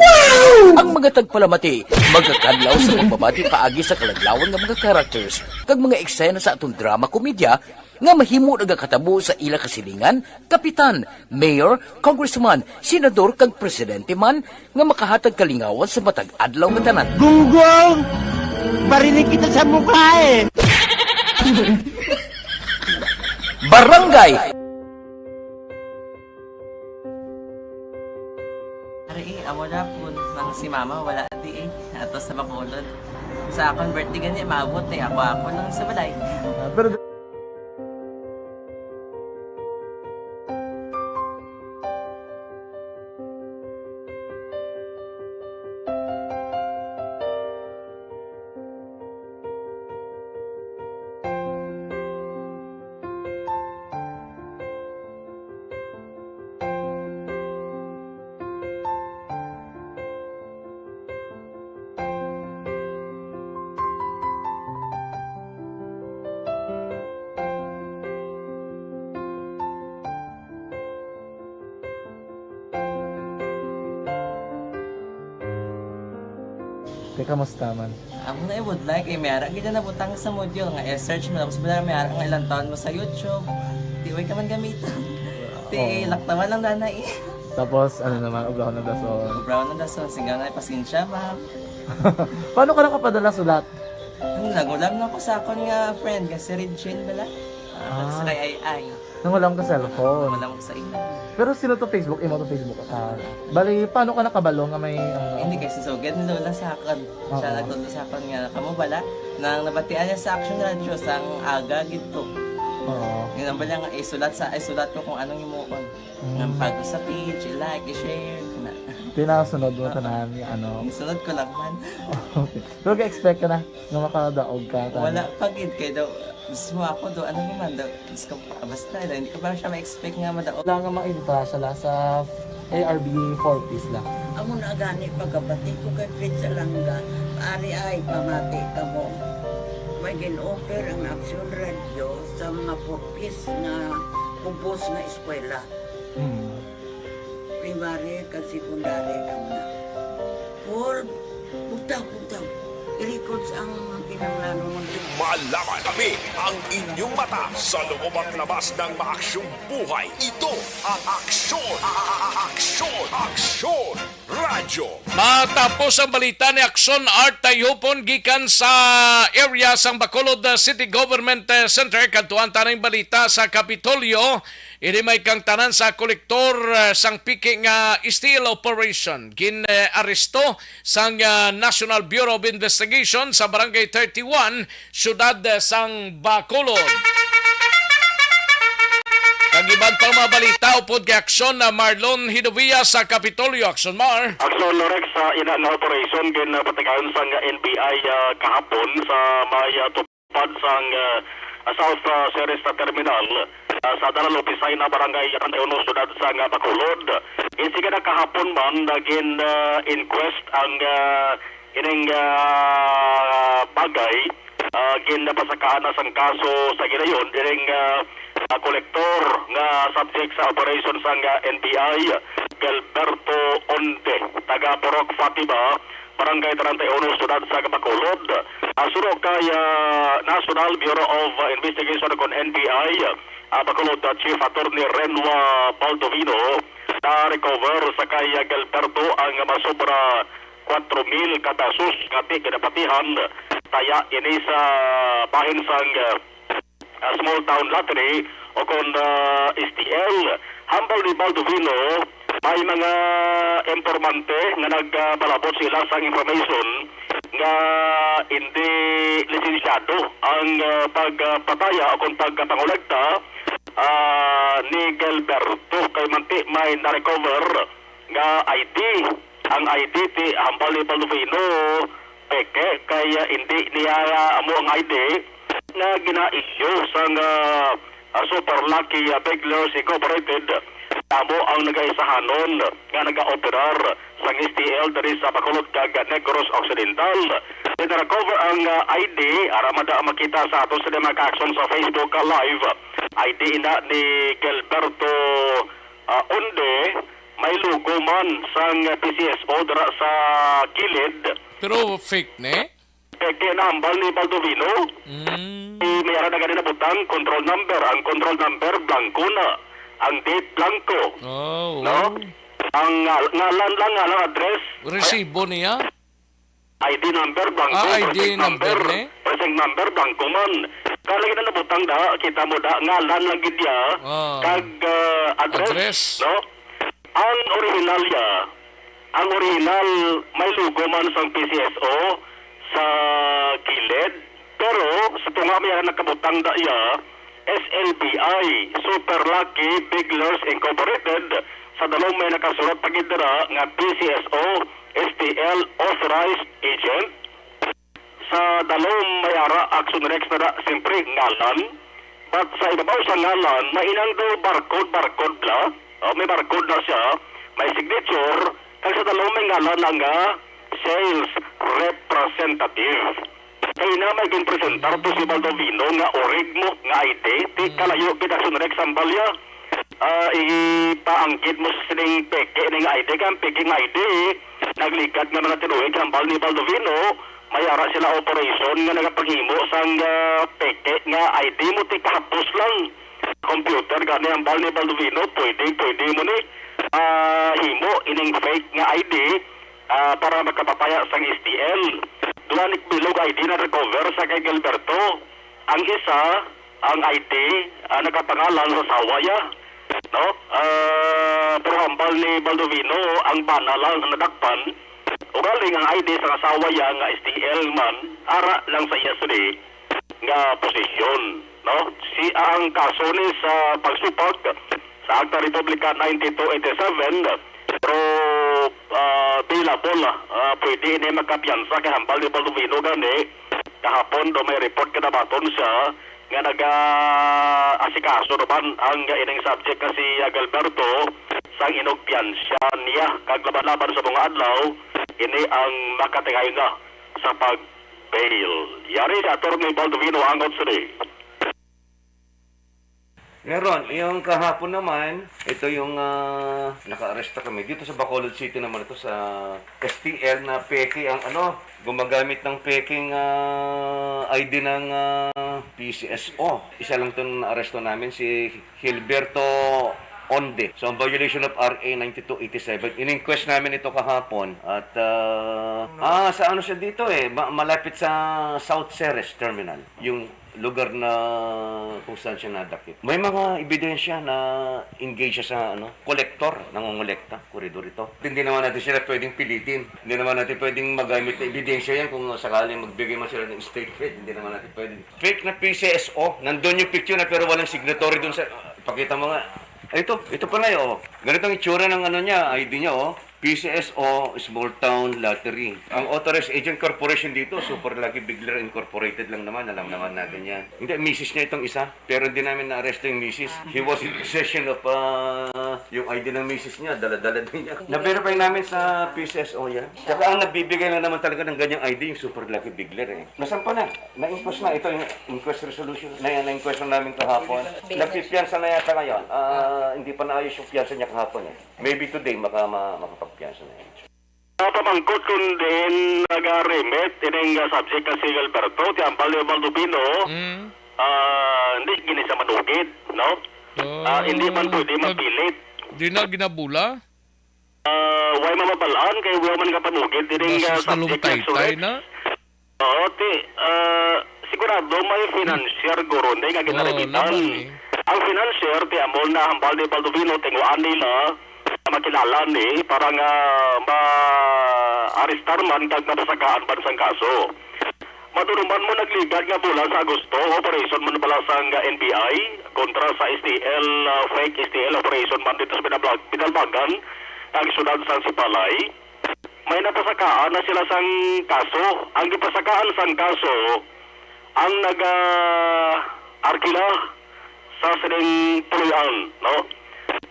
Wow! Ang mga tagpalamati magakadlaw sa pagbabati paagi sa kaladlawan nga mga characters kag mga eksena sa aton drama komedya nga mahimo nagakatabo sa ila kasilingan, kapitan, mayor, congressman, senador, kag presidente man nga makahatag kalingawan sa matag adlaw nga tanan. Gunggong! Barinig kita sa mukha eh! Barangay! Ari, eh, amo na po, nang si mama wala di eh. Ato sa Bacolod. Sa akon birthday gani, maabot eh. Ako, ako lang sa balay. Ah, pero Te, kamusta man? Amo na, eh, would like, eh, may ara gid na nabutang sa module nga i-search mo, tapos wala, may ara nga ilang taon mo sa YouTube. Di, way ka man gamiton. Ti, oo, laktawan lang, danay. Tapos, ano naman, obrahon ng dason. Obrahon ng dason, singga nga, pasensya, ma'am. Paano ka nakapadala sulat? Ano, nag-ulam na ko sa akon nga friend, nga si Regine bala. Ah, ah, sa kay Ay Ay. Nangulam ka cellphone. Nangulam ko sa imo. Pero sino to Facebook? Imo to Facebook account? Bali, paano ka nakabalo nga may, ano? Hindi, kay si Sugad ni Lola sa akon. Siya, oo, nagtudlo sa akon nga, kamo bala, nang nabatian niya sa Action Radio, sang aga gid to. Oo. Yun ang bala nga, isulat sa, isulat ko kung anong himuon. Mm. Nga pag sa page, i-like, i-share, kana. Tinasunod mo tanan, ano. Isunod ko lang man. Okay. Pero ga-expect ka na nga makadaog ka, tama? Wala pa gid kay daw, gusto mo ako daw, ano naman daw, gusto ko, ah, basta daw, hindi ko pa siya ma-expect nga madaog. Wala nga makita siya la sa A R B four Ps la. Amo na gani pagkabati ko kay Prince Alanga, ari ay pamati kamo. May gin-offer ang Aksyon Radio sa mga four Ps nga kubos nga eskwela. Hmm. Primary kag secondary lang na. Paul, bugtaw, bugtaw. I-records ang kinahanglan mo. Malaman kami ang inyong mata sa loob at labas ng maaksyong buhay. Ito ang Aksyon, a-, a-, a-, Aksyon, Aksyon Radyo. Matapos ang balita ni Aksyon Art Tayhupon gikan sa area sang Bacolod, uh, City Government, uh, Center, kadtuan ta ning balita sa Kapitolyo. Ini may kangtanan sa kolektor, uh, sang peke nga S T L operation. Gin-aresto sang, uh, National Bureau of Investigation sa Barangay thirty-one, siyudad, uh, sang Bacolod. Kag iban pang mga balita upod kay Aksyon, uh, Marlon Hidovia sa Kapitolyo. Aksyon, Mar. Aksyon, Lorex, sa ina nga operation ginpatigayon sang N B I, uh, kahapon sa may, uh, pad sang, ah, South, ah, Sirista Terminal, ah, sa Dalal Opisay na Barangay Randeono, Siyudad sang, ah, Bacolod. Ginsiga na kahapon man na gin, ah, inquest ang, ah, ining, ah, bagay. Ah, ginpasakaan na sang kaso sa gilayon ining, ah, ah, kolektor nga subject sa operation sang, ah, N B I, Gilberto Onde, taga Purok Fatima, Barangay treinta y uno, Siyudad sa Bacolod. Ah, suno kay, ah, National Bureau of, ah, Investigation kon N B I, ah, Bacolod, ah, Chief Attorney Renwa Baldovino, na-recover sa kay, ah, Gilberto ang masobra kuwatro mil ka pesos nga di ginapatihan. Taya ini sa bahin sang, ah, ah, small town lottery o kon, ah, S T L. Hambal ni Baldovino, may mga impormante nga nagpalabot sila sang information nga hindi lisensyado ang, ah, pagpataya o kon pagpangolekta, ah, ni Gilberto, kay manti may na-recover nga I D. Ang I D ti hambal ni Baldovino, peke, kay, ah, indi niya, ah, amo ang I D nga gina-issue sang, ah, ah, Super Lucky, ah, Big Lures Incorporated. Amo ang nagaisahanon nga nagaoperar sang S T L diri sa Bacolod kag Negros Occidental. Gina-recover ang, ah, I D, ara man da makita sa aton sa mga ka-aksyon sa Facebook, ah, Live. I D ina ni Gilberto, ah, Onde, may logo man sang P C S O dira sa kilid. Pero fake ni? Peke na hambal ni Baldovino. Mm. May ara na gani nabutang control number. Ang control number, blanco na. Ang date, blanco. Oh, no? Wow. Ang ngal-, ngalan lang, ngalan, address. Resibo niya? I D number, blanco. Ah, I D precinct number, number, ni? Precinct number, blanco man. Kaya lagi na nabutang da, kita mo da, ngalan lang gid ya, ah, kag, ah, address, address, no? Ang original ya, ang original may logo man sang P C S O sa kilid, pero sa tunga may nakabutang da ya, S L B I, Super Lucky Big Lures Incorporated, sa dalom may nakasulat pa gid dira nga P C S O, S T L Authorized Agent. Sa dalom may ara, Action Rex na da, siyempre, ngalan. But sa ibabaw sa ngalan, may inang daw barcode, barcode bla. Oh, may barcode na siya, may signature, kag sa dalom may ngalan na nga sales representative. Kay na may ginpresentar to si Baldovino nga orig mo nga I D, ti, hmm, kalayo gid, Action Rex, ang balya. Ah, ipaanggid mo sa sining peke ning I D, kay ang peke nga I D, nagligat nga mga tinuig, hambal ni Baldovino, may ara sila operation nga nagapanghimo sang, ah, peke nga I D mo, ti kahapos lang. Computer gani, hambal ni Baldovino, pwede, pwede mo ni, ah, himo ining fake nga I D, ah, para makapataya sang S T L. Duha ni bilog I D na recover sa kay Gilberto. Ang isa, ang I D, ah, nagapangalan sa asawa ya, no? Ah, pero hambal ni Baldovino, ang bana lang ang nadakpan. Ugaling ang I D sa asawa ya nga S T L man, ara lang sa iya sini nga posisyon, no? Si, ang kaso ni sa pagsupag sa Akta Republika ninety-two eighty-seven, pero, ah, Apol, ah, pwede ini makapiyansa kay hambal ni Baldovino gani. Kahapon daw may report kanabaton siya nga naga-asikaso naman ang ining subject nga si Adelberto sang inugpiyansa niya kag laban-laban sa mga adlaw, ini ang makatingayna sa pag-bail. Yari si Attorney Baldovino angot sini. Meron. Yung kahapon naman, ito yung, ah, naka-arrest na kami. Dito sa Bacolod City naman ito, sa S T L na peke ang ano, gumagamit ng peking, ah, I D ng, ah, P C S O. Isa lang itong naaresto namin, si Gilberto Onde. So, ang violation of R A ninety-two eighty-seven, in-inquest namin ito kahapon. At, ah, ah, sa ano siya dito eh, ma- malapit sa South Ceres Terminal. Yung lugar na kung saan siya nadakip. May mga ebidensya na engage siya sa, ano, kolektor, nangongolekta, koridor ito. Hindi naman natin sila pwedeng pilitin. Hindi naman natin pwedeng magamit na ebidensya yan kung sakaling magbigay man sila ng statement. Hindi naman natin pwedeng. Fake na P C S O, nandun yung picture na pero walang signatory dun sa, pakita mo nga. Ay, ito, ito pala yun, oh. Ganito ang itsura ng ano niya, I D niya, oh. P C S O, Small Town Lottery. Ang authorized agent corporation dito, Super Lucky Bigler Incorporated lang naman. Alam naman natin yan. Hindi, misis niya itong isa. Pero hindi namin naaresto yung misis. He was in possession of, ah, yung I D ng misis niya. Dala-dala din niya. Na-verify namin sa P C S O yan. Tsaka ang nagbibigay lang naman talaga ng ganyang I D, yung Super Lucky Bigler eh. Nasampa na. Na-inquest na. Ito yung inquest resolution. Na, na-inquest na namin kahapon. Nagpipiyansa na yata ngayon. Ah, hindi pa naayos yung piyansa niya kahapon eh. Maybe today, maka, ma, makapagpiyansa na yan. Pamangkot kung diin naga-remit ining, ah, subject nga si Gilberto, ti hambal ni Baldovino, Mm. ah, hindi gini sa manugid, no? Ah, hindi man pwede nag- mapilit. Di na ginabula? Ah, way mamabal-an kay way man nga panugid ining, ah, Basis na subject nga lungtaytay sulat. Na. Oo, ti, ah, sigurado may financier guro, hindi nga Oo, ginarimitan. Laban eh. Ang financier, ti amo na hambal ni Baldovino, tinguhaan nila na makilala ni para nga ma-arestar man kag mapasakaan man sang kaso. Maduruman mo nagligad nga bulan sa Agosto, operation man bala sang N B I kontra sa S T L, ah, fake S T L operation man dito sa Binablag-, Binalbagan, ang siyudad sang Sipalay. May napasakaan na sila sang kaso. Ang gipasakaan sang kaso, ang naga-arkila sa sining puloy-an, no?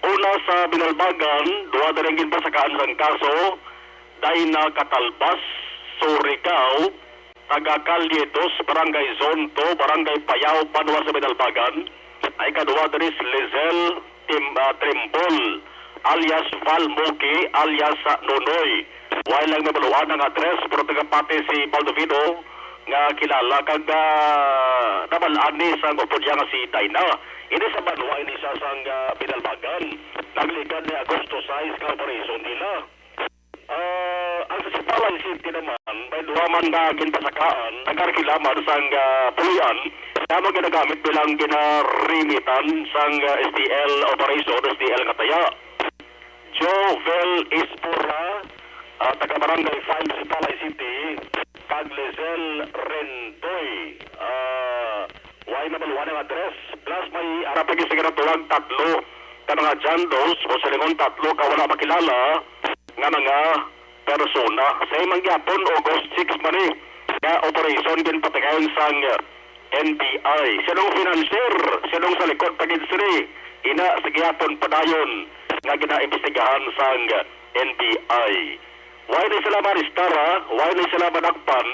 Una sa Binalbagan, duha diri ang ginpasakaan sang kaso, Dina Catalbas, Surigao, taga Calle Dos, Barangay Zone two, Barangay Payao, banwa sa Binalbagan. Ang ikaduha diri si Lizelle Tim-, ah, Trimbol, alias Val Moki, alias, ah, Nonoy. Way lang mabaluan ang address, pero taga Pati si Baldovino nga kilala kag, ah, nabal-an ni sang upod niya nga si Dina. Ini sa banwa ini siya sang, ah, Binalbagan. Nagligad ni Agosto sais nga operasyon nila. Ah, ang sa Sipalay City naman, may duha man nga ginpasakaan, nag-arkila man sang, ah, puloy-an, nga amo ginagamit bilang ginarimitan sang, ah, S T L operation, S T L nga taya. Jovel Espora, ah, taga Barangay five, Sipalay City, kag Lizelle Rendoy, ah, way nabaluan ang address, plus may ara pa gid sila natawag tatlo ka mga John Does o silingon tatlo ka wala makilala nga mga persona. Sa imong gyapon, August six man ni nga operation ginpatigayon sang N B I. Sinong financier? Sinong sa likod pa gid sini? Ina sa gihapon padayon nga ginaimbestigahan sang N B I. Why ni sila maristar, ha? Why ni sila madakpan,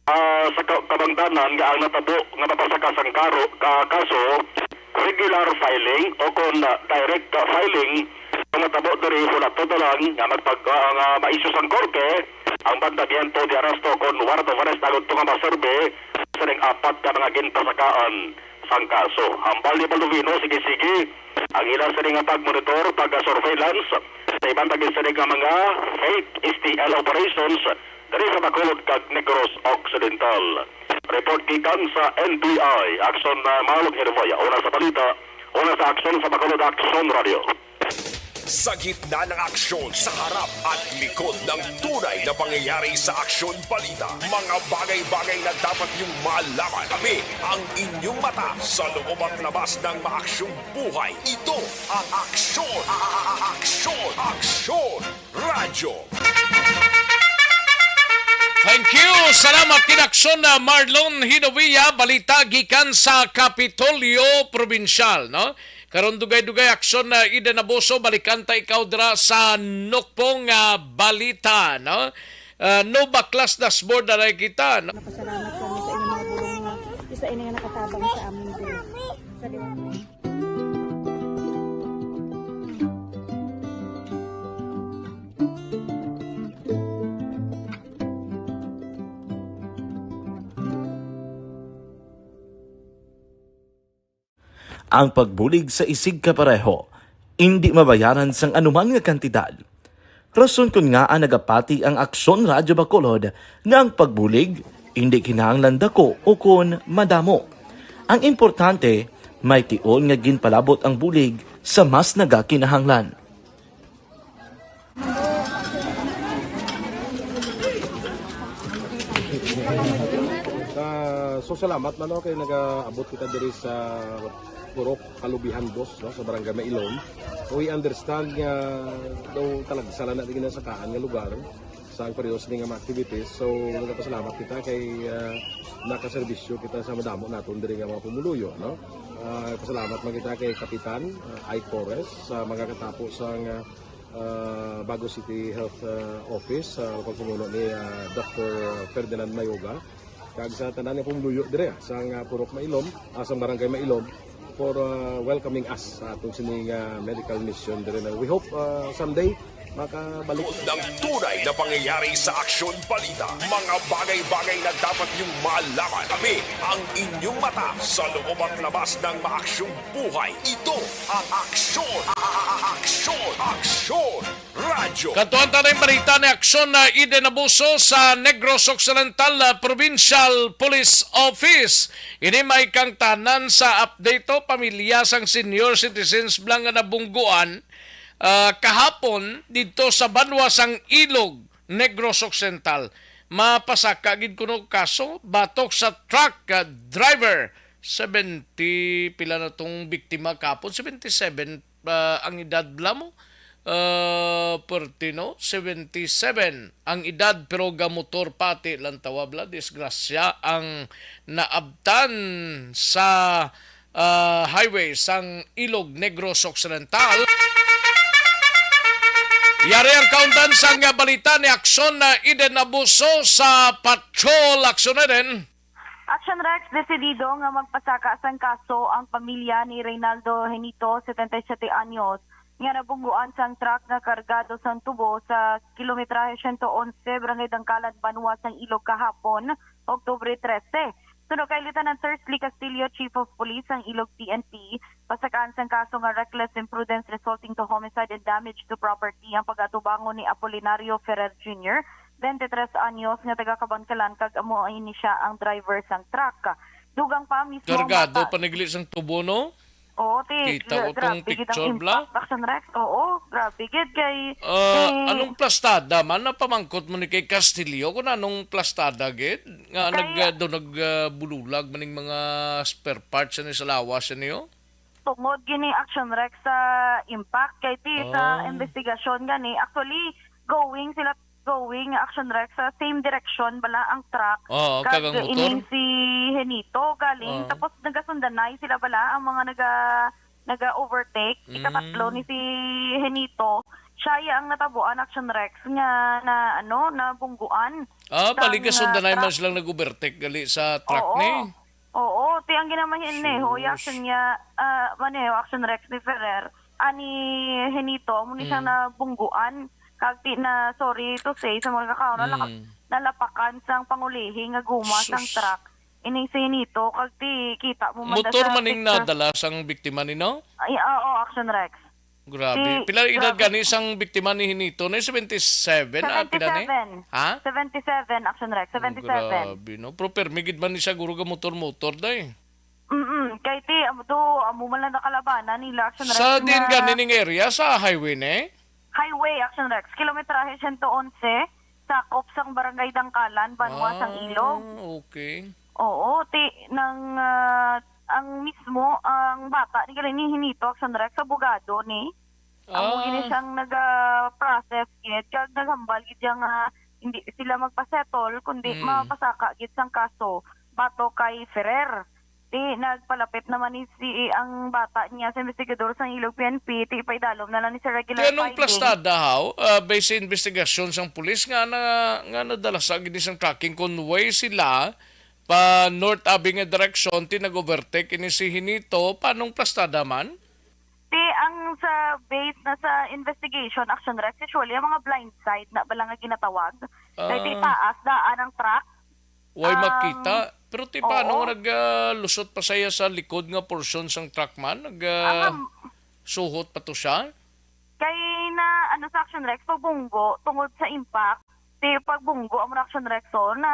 ah, sa ka-, kabangdanan nga ang natabo nga mapasaka sang karo-, ka-, kaso, regular filing o kon, ah, direct, ah, filing, ang matabo diri, hulat na lang nga magpag-, ah, nga ma-issue sang korte ang mandamiento de arresto kon warrant of arrest agud to nga maserbi sa ning apat ka mga ginpasakaan sang kaso. Hambal ni Baldovino, sige-sige ang ila sini nga pagmonitor, pag-surveillance sa iban pa gid sini nga mga fake S T L operations diri sa Bacolod kag Negros Occidental. Report gikan sa N B I, Aksyon, ah, Marlon Hermoya. Una sa balita, una sa aksyon sa Bacolod, Aksyon Radio. Sa gitna ng aksyon, sa harap at likod ng tunay na pangyayari sa Aksyon Balita, mga bagay-bagay na dapat niyong malaman. Kami ang inyong mata sa loob at labas ng maaksyong buhay. Ito ang Aksyon, a-, a-, a-, Aksyon, Aksyon Radyo. Thank you. Salamat, Kinaksyon na Marlon Hinovia. Balita gikan sa Kapitolyo Probinsyal, no? Karon dugay-dugay aksyon na Eden Abuso. Balikan ta ikaw dira sa nukpong, ah, balita, no? Ah, no baklas dashboard na kita, no? Napasalamat kami sa inyong mga bulong nga isa ini nga nakatabang sa amon diri. Sa liwanag. Ang pagbulig sa isigkapareho indi mabayaran sang anuman nga kantidad. Rason kon ngaa nagapati ang Aksyon Radyo Bacolod nga ang pagbulig indi kinahanglan dako ukon madamo. Ang importante, may tion nga ginpalabot ang bulig sa mas nagakinahanglan. Ah, so, salamat man, no, kay nagaabot kita diri sa Purok Kalubihan, boss, no, sa Barangay Mailom. We understand nga daw talagsa lang na di ginasakaan nga lugar sa ang pareho sini nga mga activities. So, nagapasalamat kita kay, ah, nakaserbisyo kita sa madamo naton diri nga mga pumuluyo, no? Ah, pasalamat man kita kay Kapitan, ah, Ike Torres sa mga katapo sang, ah, ah, Bago City Health, ah, Office, ah, pagpamuno ni, ah, Doctor Ferdinand Mayoga, kag sa tanan nga pumuluyo dire, ah, sang, ah, Purok Mailom, ah, sang Barangay Mailom, for, ah, welcoming us sa atong sining, ah, medical mission dire na. We hope, ah, someday makabalik. Ng tunay na pangyayari sa Aksyon Balita. Mga bagay-bagay na dapat niyong malaman. Kami ang inyong mata sa loob at labas ng maaksyong buhay. Ito ang Aksyon, a-, a-, a-, Aksyon, Aksyon Radyo. Katuan ta na yung balita ni Aksyon na Eden Abuso sa Negros Occidental, ah, Provincial Police Office. Ini may kangtanan sa update to, pamilya sang senior citizens bala nga nabungguan, ah, kahapon didto sa banwa sang Ilog, Negros Occidental. Mapasaka gid kuno kaso batok sa truck, ah, driver. Seventy, pila na tong biktima kahapon? Seventy-seven, ah, ang edad bala mo? Ah, pwerte, no? Seventy-seven ang edad, pero gamotor pati lang tawa bala. Disgrasya ang naabtan sa, ah, highway sang Ilog Negros Occidental. Yari ang kaundan sang balita ni Aksyon na Eden Abuso sa Patrol. Aksyon, Eden. Action Rex, desidido nga magpasaka sang kaso ang pamilya ni Reynaldo Henito, setenta y siete anyos, nga nabungguan sang truck nga kargado sang tubo sa kilometrahe siyento onse, Barangay Dangkalan, Banwa sang Ilog kahapon, Oktubre trese. Suno kay Lieutenant Sir Sli Castillo, Chief of Police sang Ilog P N P, pasakaan sang kaso nga reckless imprudence resulting to homicide and damage to property ang pag-atubangon ni Apolinario Ferrer Junior, twenty-three anyos, nga taga Kabankalan, kag amo ini sia ang driver sang truck. Dugang pa mismo ang Kargado bata. Panigli sang tubo, no? Oo, ti, Kita gra-, ko tong grabe gid ang picture, bla. Impact, Action Rex. Oo, grabe gid kay, Ah, eh, anong plastada man? Napamangkot mo ni kay Castillo kung anong plastada gid? Nga Kay nag-, ah, daw nag-, ah, bululag maning mga spare parts ni sa lawas niyo? Tungod gini, Action Rex, sa impact. Kay ti, sa Ah. investigasyon gani, actually, going sila, going, Action Rex, sa same direction bala ang truck. Oo, kag kag ang motor? Ining si Henito galing. Oo. Tapos nagasundanay sila bala, ang mga naga-, naga-overtake. Ikatatlo Mm. ni si Henito. Siya iya ang natabuan, Action Rex, nga na, ano, nabungguan Ah, sang, bali ah, gasundanay man truck. Silang nag-overtake gali sa truck Oo. ni? Oo, ti ang ginamahin ni, ho, Sus. Action niya, ah, maneho, Action Rex ni Ferrer. Ani Henito, amo ni siya Mm. nabungguan. Kag ti na, sorry to say, sa mga kakaon, nalak-, Mm. nalapakan sang pangulihi nga guma sang Sus. truck. Ining si Henito, kag ti kita mo man Motor sa maning picture. Nadala sang biktima ni, no? Ay, oo, Action Rex. Grabe. Si, Pila edad grabe. Gani sang biktima ni Henito? Na seventy-seven? Ah, pila ni? Seventy-seven. Ha? Seventy-seven, Action Rex. Seventy-seven. Grabe, no? Pero permi gid man ni siguro ga motor-motor, day. Mm-mm. Kay ti, amo to, amo man lang nakalabanan nila, Action Rex. Sa din nga gani ning area, sa highway ni? Highway, Action Rex. Kilometrahe siyento onse, sakop sang Barangay Dangkalan, Banwa sang Ilog. Ah, okay. Oo, ti, nang, ah, ang mismo, ang bata ni, ni Hinito, Action Rex, abogado ni. Amo Ah. gini siyang naga-process gid, kag naghambal gid siya nga hindi sila magpasettle, kundi Mm. mapasaka gid sang kaso batok kay Ferrer. Ti nagpalapit naman ni si, ang bata niya sa investigador sang Ilog P N P, ti ipaidalom na lang ni sa regular Ti anong filing. Plastada, haw? Ah, based sa investigasyon sang pulis nga na, nga nadala sa gid sang tracking, kung way sila pa North Abi nga direksyon, ti nag-overtake ini si Hinito, panong plastada man? Ti ang sa base na sa investigation, Action Rex, usually ang mga blind side na bala nga ginatawag. Kay ti Ah. taas daan ang truck. Way Um, makita. Pero ti paano oo. nga nag, ah, lusot pa siya sa likod nga porsyon sang truck man? Nag, ah, Ang, um, suhot pa to siya? Kay na, ano, sa Action Rex, pagbunggo, tungod sa impact, ti pagbunggo ang Action Rex, so, na,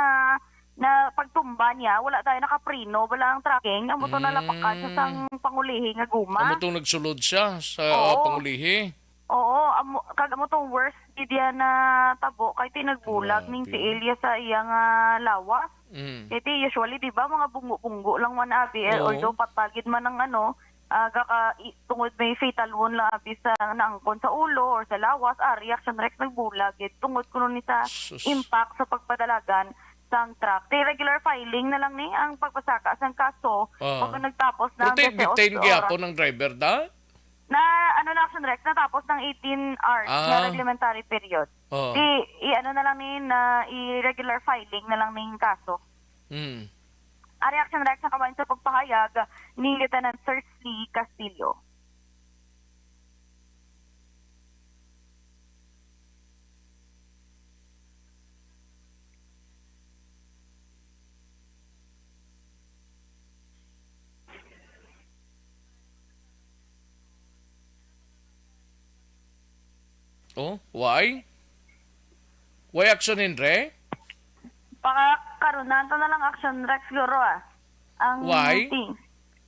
na pagtumba niya, wala tayo nakapreno, wala ang tracking, amo to nalapakan sa Mm. sang pangulihi nga guma. Amo tong nagsulod siya sa, Oo. ah, pangulihi. Oo, amo, kag amo tong worst gid yan na tabo, kay ti nagbulag ning Grabe. tiil iya sa iya nga lawas. Mm. Kay ti usually, di ba, mga bunggo-bunggo lang man abi, eh, Oo. although patagid man ang ano, ah, gaka-, i-, tungod may fatal wound lang abi sa naangkon sa ulo or sa lawas, ari, Action Rex, nagbulag gid tungod kuno ni sa Sus. impact sa pagpadalagan sang truck. Ti regular filing na lang ni ang pagpasaka sang kaso. Ah. Pag nagtapos na Pero ang ti dose-ocho bitin oras. gyapon ang driver da? Na, ano na, Action Rex, natapos ng eighteen hours Ah. na reglementary period. Oh. Di, i-, ano na lang ni, na i-regular filing na lang ning kaso. Hmm. Ari, Action Rex, nakabahin sa pagpahayag ni Lieutenant Sir Slee Castillo. Oh, why? Why action, Henry? Pakakarunaan to na lang action, Rex, siguro, ah. Ang Why? thing.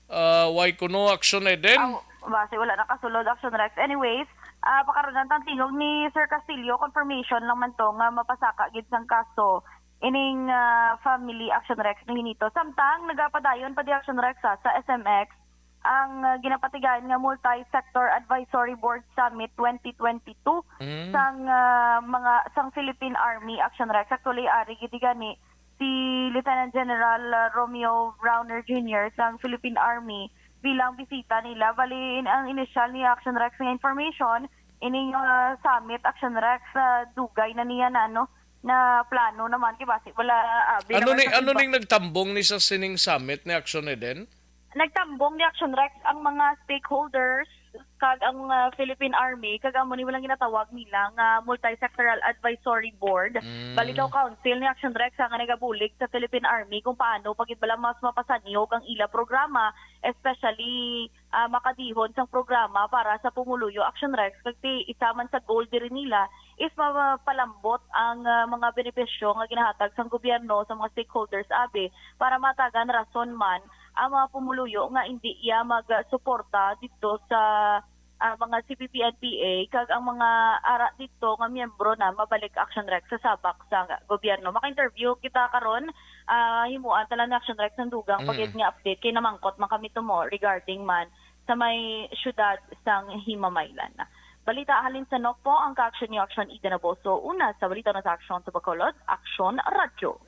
Ah, why kuno action, Eden? Aw, basi wala nakasulod, action, Rex. Anyways, ah, pakarunan tang tingog ni Sir Castillo, confirmation lang man to nga mapasaka gid sang kaso ining, ah, family, action, Rex, ni Hinito. Samtang nagapadayon pa di, action, Rex, ha, sa S M X ang, ah, ginapatigayon nga Multi-Sector Advisory Board Summit twenty twenty-two Mm. sang, ah, mga, sang Philippine Army, action, Rex. Actually, ari gid gani si Lieutenant General, ah, Romeo Browner Junior sang Philippine Army bilang bisita nila. Bali, in-, ang inisyal ni Action Rex nga information, ining, ah, summit, Action Rex, ah, dugay na niya na, ano, na plano naman, kay basi wala, ah, Ano bilang ni, sa ano iba. ning nagtambong ni sa sining summit ni Action Eden? Nagtambong ni Action Rex ang mga stakeholders kag ang, ah, Philippine Army, kag amo ni walang ginatawag nila nga Multi-Sectoral Advisory Board. Mm. Bali daw council ni Action Rex nga nagabulig sa Philippine Army kung paano pa gid bala mas mapasanyog ang ila programa, especially, ah, makadihon sang programa para sa pumuluyo, Action Rex. Kag ti isa man sa goal diri nila is mapalambot ang, ah, mga benepisyo nga ginahatag sang gobyerno sa mga stakeholders abi para matagan rason man ang mga pumuluyo nga indi iya magsuporta didto sa, ah, mga C P P N P A, kag ang mga ara didto nga miyembro na mabalik, Action Rex, sa sabak sa gobyerno. Maka-interview kita karon, ah, himuan ta lang ni Action Rex ang dugang Mm. pa gid nga update kay namangkot man kami to mo regarding man sa may siyudad sang Himamaylan. Balita halin sa Nokpo, ang ka-action ni Action Eden Aboso. Una sa balita na sa Aksyon sa Bacolod, Aksyon Radyo.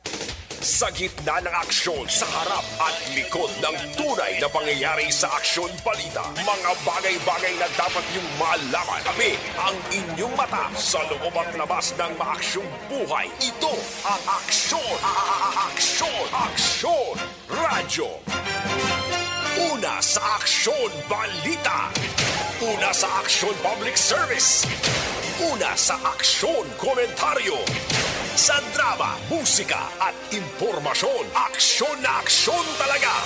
Sa gitna ng aksyon, sa harap at likod ng tunay na pangyayari sa Aksyon Balita, mga bagay-bagay na dapat niyong malaman. Kami ang inyong mata sa loob at labas ng maaksyong buhay. Ito ang Aksyon, a-, a-, a-, Aksyon, Aksyon Radyo. Una sa Aksyon Balita. Una sa Aksyon Public Service. Una sa Aksyon Komentaryo. Sa drama, musika, at impormasyon, aksyon na aksyon talaga.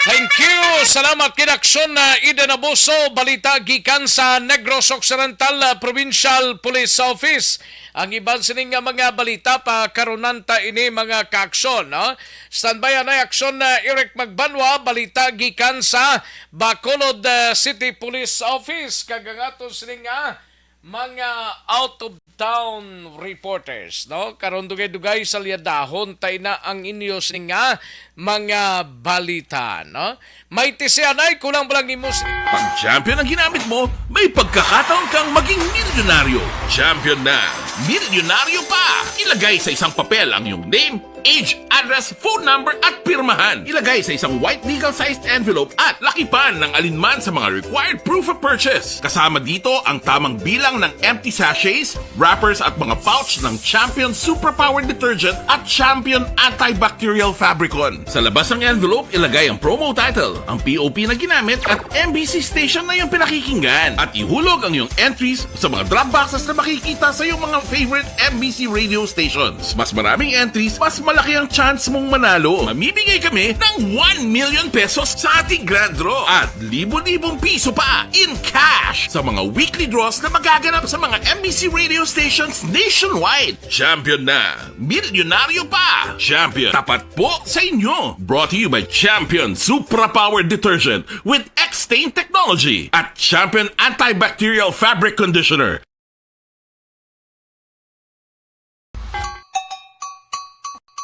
Thank you. Salamat kid Aksyon na Eden Abuso. Balita gikan sa Negros Occidental, ah, Provincial Police Office. Ang iban sini nga mga balita, pakarunan ta ini, mga kaaksyon, no? Standby anay, Aksyon na Eric Magbanwa, balita gikan sa Bacolod, ah, City Police Office. Kag ang aton sini nga mga out of town reporters, no? Karon dugay-dugay salyadahon ta ina ang inyo sini nga mga balita, no? May tisianay, kulang ba lang nimo si Pag champion ang ginamit mo, may pagkakataon kang maging Milyonaryo, champion na. Milyonaryo pa! Ilagay sa isang papel ang iyong name, age, address, phone number, at pirmahan. Ilagay sa isang white legal-sized envelope at lakipan ng alinman sa mga required proof of purchase. Kasama dito ang tamang bilang ng empty sachets, wrappers, at mga pouch ng Champion Superpower Detergent at Champion Antibacterial Fabricon. Sa labas ng envelope, ilagay ang promo title, ang P O P na ginamit, at M B C station na iyong pinakikinggan. At ihulog ang iyong entries sa mga drop boxes na makikita sa iyong mga favorite M B C radio stations. Mas maraming entries, mas malaki ang chance mong manalo. Mamimigay kami ng one million pesos sa ating grand draw at libo-libong piso pa in cash sa mga weekly draws na magaganap sa mga M B C radio stations nationwide. Champion na! Milyonaryo pa! Champion, tapat po sa inyo! Brought to you by Champion Supra Power Detergent with X-Stain Technology at Champion Antibacterial Fabric Conditioner.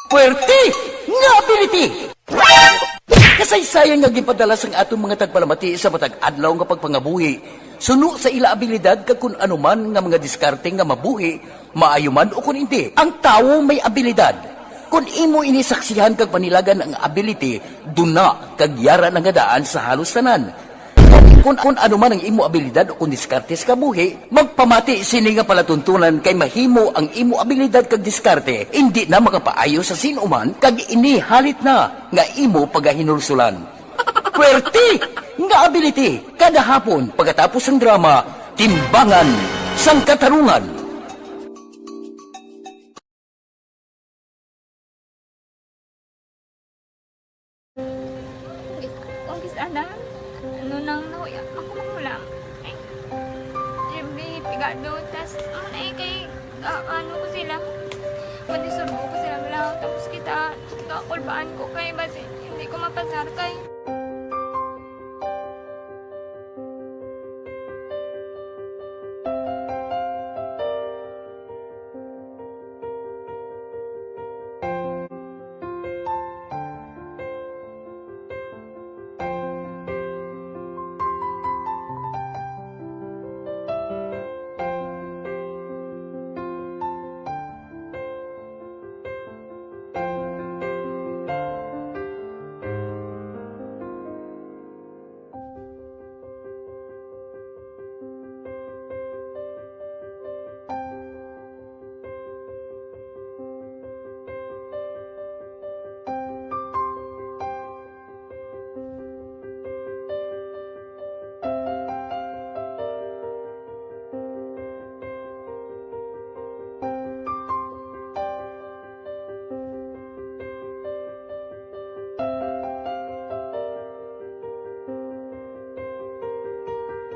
Puwerte nga ability! Kasaysayan nga ginpadala sang aton mga tagpalamati sa matag adlaw nga pagpangabuhi suno sa ila abilidad kag kun ano man nga mga diskarte nga mabuhi, maayo man o kun indi. Ang tawo may abilidad. Kun imo ini saksihan kag panilagan ang ability, duna kag yara na nga daan sa halos tanan. Kun, kun ano man ang imo abilidad o kun diskarte sa kabuhi, magpamati sini nga palatuntunan kay mahimo ang imo abilidad kag diskarte indi na makapaayo sa sin-o man kag ini halit na nga imo pagahinulsulan. Puwerte nga ability kada hapon pagkatapos sang drama, Timbangan sang Katarungan. Kung kis-, ana, ano nang nahuya ako magulang. Ay, siyempre, pigado, tas, ano na eh, kay, ah, ano ko sila, madisurbo ko sila lang, tapos kita, kakulbaan ko kay, basi, hindi ko mapasar kay.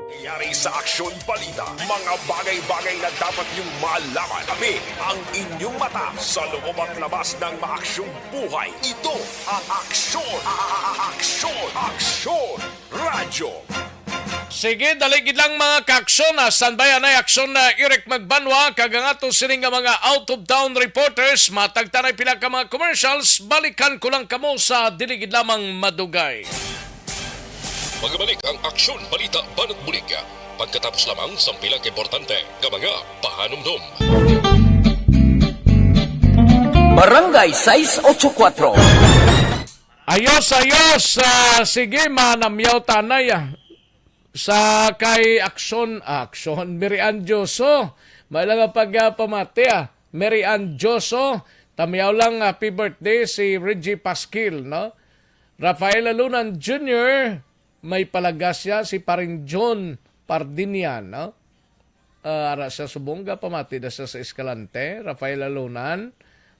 Nangyari sa Aksyon Balita, mga bagay-bagay na dapat niyong malaman. Kami ang inyong mata sa loob at labas ng maaksyong buhay. Ito ang Aksyon, a-, a-, a-, Aksyon, Aksyon Radyo. Sige, dali gid lang, mga kaaksyon, ah. Standby anay aksyon na Eric Magbanwa, kag ang ato sini nga mga out of town reporters, matag tanay pila ka mga commercials, balikan ko lang kamo sa dili gid lamang madugay. Magabalik ang Aksyon Balita Banat Bulig pagkatapos lamang sang pila ka importante nga mga pahanumdom. Barangay sais ocho kuwatro. Ayos, ayos. Ah, sige, manamyaw tanay, ah. Sa kay Aksyon, ah, Aksyon, Mary Ann Dioso. May lang ang pagpamati, ah. Mary Ann Dioso, tamyaw lang, happy birthday si Reggie Pasquil, no? Rafael Alunan Junior, may palagasya si Paring John Pardinian, no? Ah, ara sa subong, pamati na siya sa Escalante, Rafael Alunan.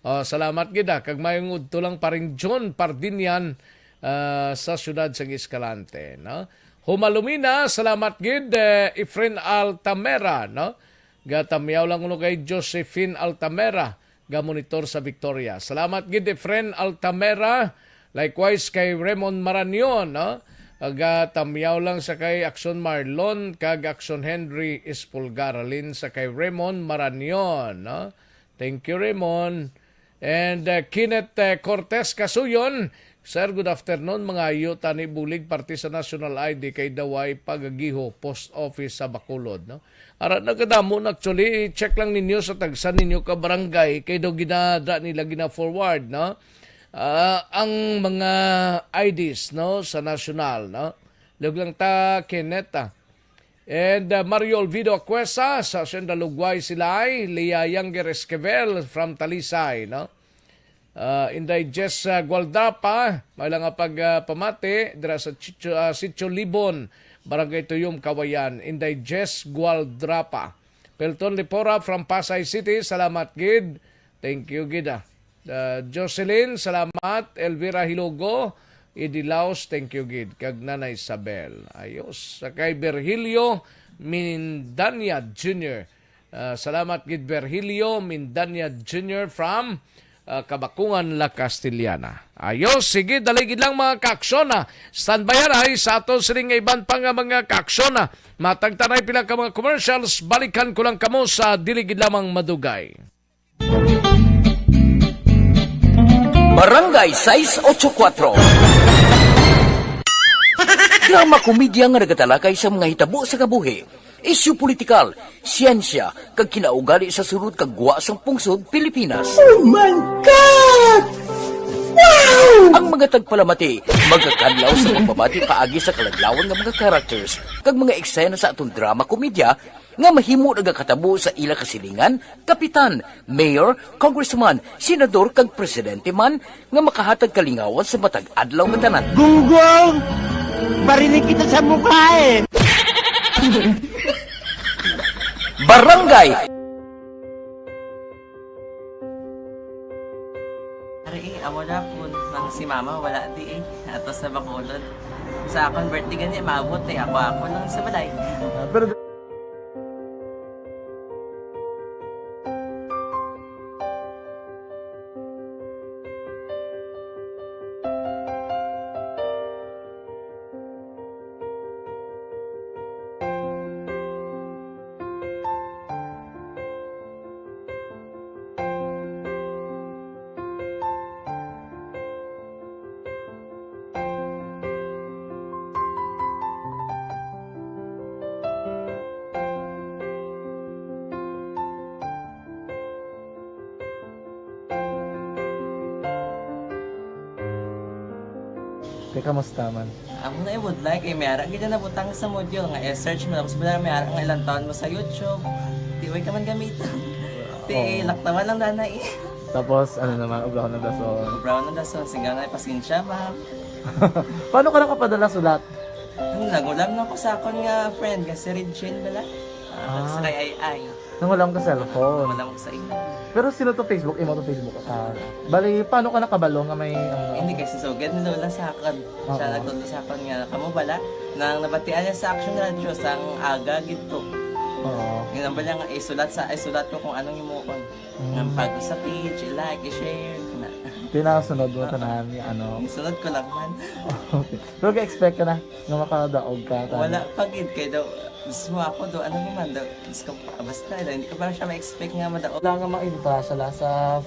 Ah, salamat gid, ah. Kag mayong udto lang Paring John Pardinian, ah, sa siyudad sang Escalante, no? Humalumina, salamat gid, eh, Efren Altamera, no? Gatamyaw lang kuno kay Josephine Altamera, gamonitor sa Victoria. Salamat gid, Efren Altamera. Likewise kay Raymond Maranion, no? Aga tamyaw lang sa kay Aksyon Marlon kag Aksyon Henry Espulgar, halin sa kay Raymond Maranion, no? Thank you, Raymond. And, uh, Kenneth, uh, Cortez Kasuyon, Sir, good afternoon. Mangayo tani bulig parte sa national I D kay Daway Pagagiho, post office sa Bacolod, no? Ara, nagadamo na actually. Check lang ninyo sa tagsa ninyo ka barangay kay daw ginada nila gina-forward, no? Ah, ang mga I Ds, no, sa national, no? Log lang ta, Kenneth, ah. And, uh, Mario Olvido Acuesa sa Hacienda Lugway, Silay, Leah Younger Esquivel from Talisay, no? Uh, Inday Jess, uh, Gualdrapa, may lang nga pag, uh, pamati dira sa Chicho, uh, Sitio Libon, Barangay Tuyom, Kawayan. Inday Jess Gualdrapa. Pelton Lipora from Pasay City, salamat gid. Thank you gid, ah. Uh, Jocelyn, salamat. Elvira Hilogo, Idi Laos, thank you gid. Kag Nanay Isabel. Ayos. Sa kay Virgilio Mindanya Junior. Uh, salamat gid, Virgilio Mindanya Junior from, uh, Kabakungan, La Castellana. Ayos. Sige, dali gid lang, mga kaaksyon, ah. Standby ay sa ato sining nga iban pa nga mga kaaksyon, ah. Matag ta nay pila ka mga commercials, balikan ko lang kamo sa dili gid lamang madugay. Barangay sais ocho kuatro. Drama komedya nga nagatalakay sa mga hitabo sa kabuhi, isyu politikal, siyensya, kag kinaugali sa sulod kag gwa sang pungsod Pilipinas. Oh my God! Wow! Ang mga tagpalamati magakadlaw sa pagpamati paagi sa kaladlawan nga mga characters kag mga eksena sa aton drama komedya nga mahimo nagakatabo sa ila kasilingan, kapitan, mayor, congressman, senador, kag presidente man nga makahatag kalingawan sa matag adlaw nga tanan. Gunggong! Barinig kita sa mukha eh! Barangay! Ari, eh, amo na po. Nang si mama, wala di eh. Ato sa Bacolod. Sa akon birthday gani, maabot eh. Ako, ako lang sa balay. Ah, pero Te, kamusta man? Amo na ibudlay kay may ara gid na nabutang sa module nga i-search mo, tapos wala may ara nga ilang taon mo sa YouTube. Di way ka man gamiton. Ti, oo, laktawan lang danay. Tapos, ano naman, obrahon ng dason. Obrahon ng dason, singga nga, pasensya, ma'am. Paano ka nakapadala sulat? Ano, nagulam na ko sa akon nga friend, nga si Regine bala. Ah, ah, sa kay Ay Ay. Nangulam ka cellphone? Nangulam ko sa imo. Pero sino to Facebook? Imo to Facebook? Ah, bali, paano ka nakabalo nga may, ano? Hindi, kay si Sugad ni Lola sa akon. Siya, oo, nagtudlo sa akon nga, kamo bala, nang nabatian niya sa Action Radio, sang aga gid to. Oo. Yun ang bala nga, isulat sa, isulat ko kung anong himuon. Mm. Nga pag sa page, i-like, i-share, kana. Tinasunod mo, ah, tanan, ano? Isunod ko lang man. Okay. Pero ga-expect ka na nga makadaog ka, tanan? Wala pa gid, kay daw, mismo ako daw, ano naman daw, Diyos ko, basta daw, hindi ko pa siya ma-expect nga madaog. Wala nga ma-entra sa la-, sa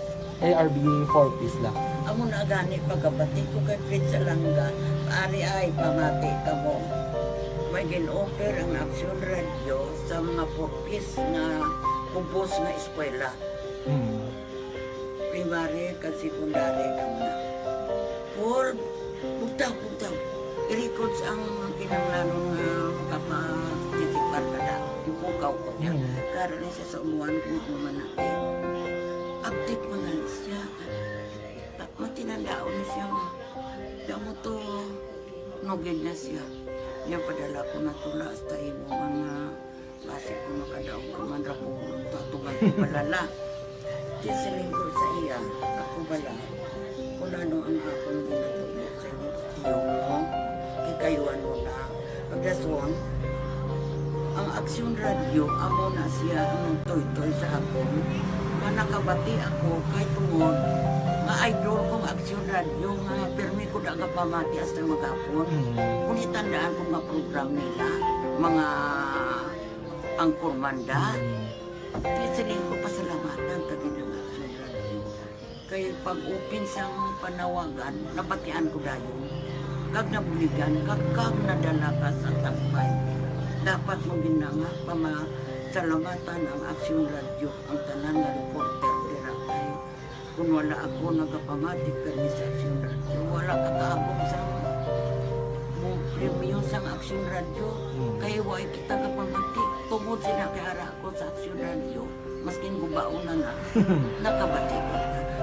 A R B four Ps lang. Amo na gani pagkabati ko kay Fred Salanga, ari ay pamati kamo. May gin-offer ang Action Radio sa mga four Ps nga kubos nga eskwela. Mm. Primary kag secondary kamo na. Paul, bugtaw, bugtaw. I-records ang kinahanglanon nga makapatikipar ka na. Ipukaw ko niya. Mm. Karon ni sa umuan kung ano man na. Update mo na ni siya. Ah, matinandaon ni siya, ma. Damo to, nugid na siya. Niya padala ko na tula hasta imo nga basi ko makadaog ka man ra ko, tatugan ko palala. Di siling ko sa iya, ako bala, kung ano ang akong ginatubo sa iyo, iyo mo, kikayuan mo na. Pagdason, ang Aksyon Radio, amo na siya ang nagtoytoy sa akon. Nga nakabati ako, kay tungod, nga idol kong Aksyon Radio, nga pirmi ko da nga pamati hasta maghapon. Mm. Kung itandaan ko nga program nila, mga angkor man da. Mm. Di siling ko pasalamatan ta gid ang Aksyon Radio. Kay pag-open sang panawagan, nabatian ko dayon. Kag nabuligan, kag, kag nadala ka sa tambay. Dapat mo gid na nga pamasalamatan ang Aksyon Radyo, ang tanan nga reporter dira kay kun wala ako nagapamati kani sa Aksyon Radyo, wala ka kaabot sa mo premyo sang Aksyon Radyo. Mm. Kay wa kita kapamati tungod sila kay ara ako sa Aksyon Radyo. Maskin gubaon na na, nakabati ko.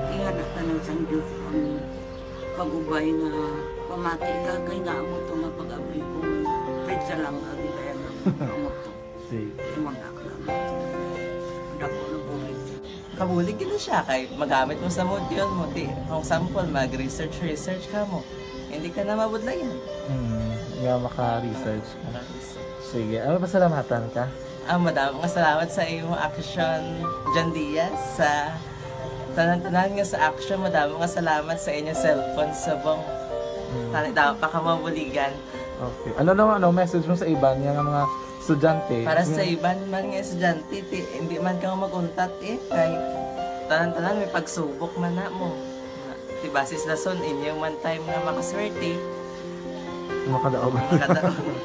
Ingana tanan sang Diyos ang pag-ubay nga pamati ka kay nga amo to nga pag-abli ko. Pwede sa lang agi kaya nga amo to. Sige. Imo na lang. Dako na bulig. Kabulig gid siya kay magamit mo sa module mo. Di, for example, mag-research, research ka mo. Hindi ka na mabudlayan. Hmm, nga maka-research ka. Maka-research. Sige, ano, pasalamatan ka? Ah, madamo nga salamat sa imo action, John Diaz, sa tanan-tanan nga sa action. Madamo nga salamat sa inyo cellphone subong. Hmm. Tani daw pa ka mabuligan. Okay. Ano naman, ano message mo sa iban nga mga estudyante? Para sa iban man nga estudyante, ti, hindi man ka mag-untat eh. Kay tanan-tanan may pagsubok man na mo. Ti basis lason inyo man time nga makaswerte. Makadaog. Makadaog.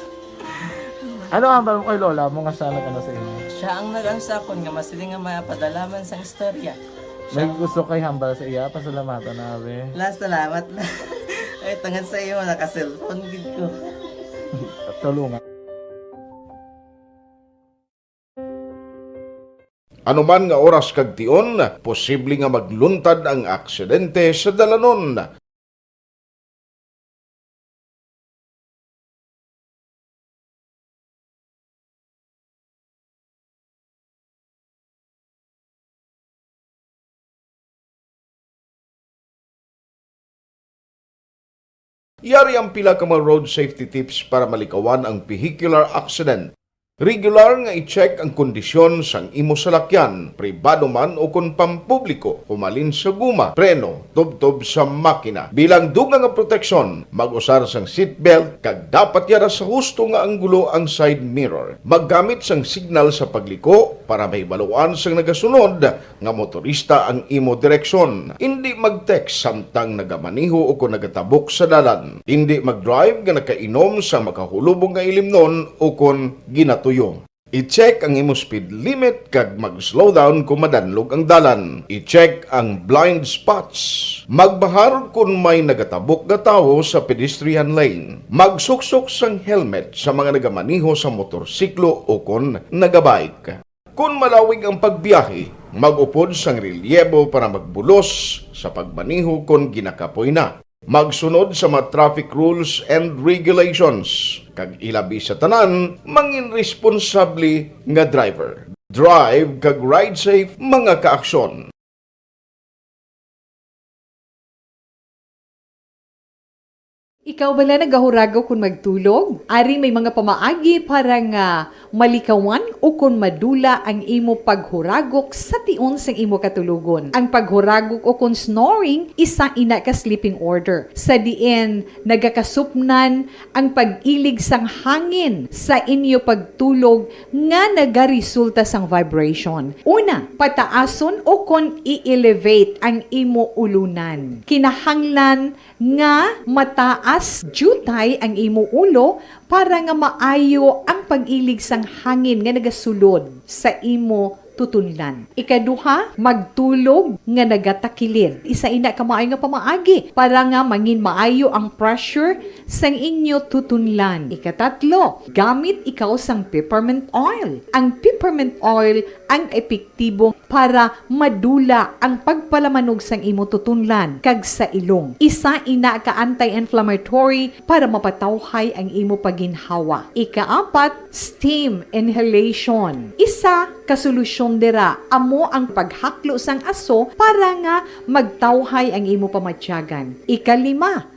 Ano ang hambal mo kay lola mo nga siya nag-ano sa inyo? Siya ang nag-ano sa akon nga masiling nga mapadala man sang istorya. May gusto kay hambal sa iya, pasalamatan na, be. La, salamat na. Ay, tungod sa iyo, naka-cellphone gid ko. Tulungan. Anuman nga oras kag tion, posible nga magluntad ang aksidente sa dalanon. Yari ang pila ka mga road safety tips para malikawan ang vehicular accident. Regular nga i-check ang kondisyon sang imo salakyan, pribado man o kon pampubliko, humalin sa guma, preno, tubtob sa makina. Bilang dugang nga proteksyon, mag-usar sang seatbelt kag dapat yara sa husto nga anggulo ang side mirror. Maggamit sang signal sa pagliko para mahibaluan sang nagasunod nga motorista ang imo direksyon. Indi mag-text samtang nagamaneho o kon nagatabok sa dalan. Indi mag-drive nga nakainom sa makahulubong nga ilimnon o kon ginatuyo. I-check ang imo speed limit kag mag-slow down kon madanlog ang dalan. I-check ang blind spots. Magbahar kon may nagatabok nga tawo sa pedestrian lane. Magsuksok sang helmet sa mga nagamaneho sa motorsiklo o kon nagabike. Kon malawig ang pagbiyahe, mag-upod sang relyebo para magbulos sa pagmaneho kon ginakapoy na. Magsunod sa mga traffic rules and regulations, kag ilabi sa tanan, mangin responsable nga driver. Drive kag ride safe, mga kaaksyon. Ikaw bala nagahuragok kon magtulog? Ari may mga pamaagi para nga malikawan ukon madula ang imo paghuragok sa tion sang imo katulogon. Ang paghuragok ukon snoring isa ina ka sleeping order, sa diin nagakasupnan ang pag-ilig sang hangin sa inyo pagtulog nga nagaresulta sang vibration. Una, pataason ukon i-elevate ang imo ulunan. Kinahanglan nga mataas diutay ang imo ulo para nga maayo ang pag-ilig sang hangin nga nagasulod sa imo tutunlan. Ikaduha, magtulog nga nagatakilid. Isa ina ka maayo nga pamaagi para nga mangin maayo ang pressure sang inyo tutunlan. Ikatatlo, gamit ikaw sang peppermint oil. Ang peppermint oil ang epektibo para madula ang pagpalamanog sang imo tutunlan kag sa ilong. Isa ina ka anti-inflammatory para mapatawhay ang imo pagginhawa. Ikaapat, steam inhalation. Isa ka solusyon dira amo ang paghaklo sang aso para nga magtawhay ang imo pamatyagan. Ikalima,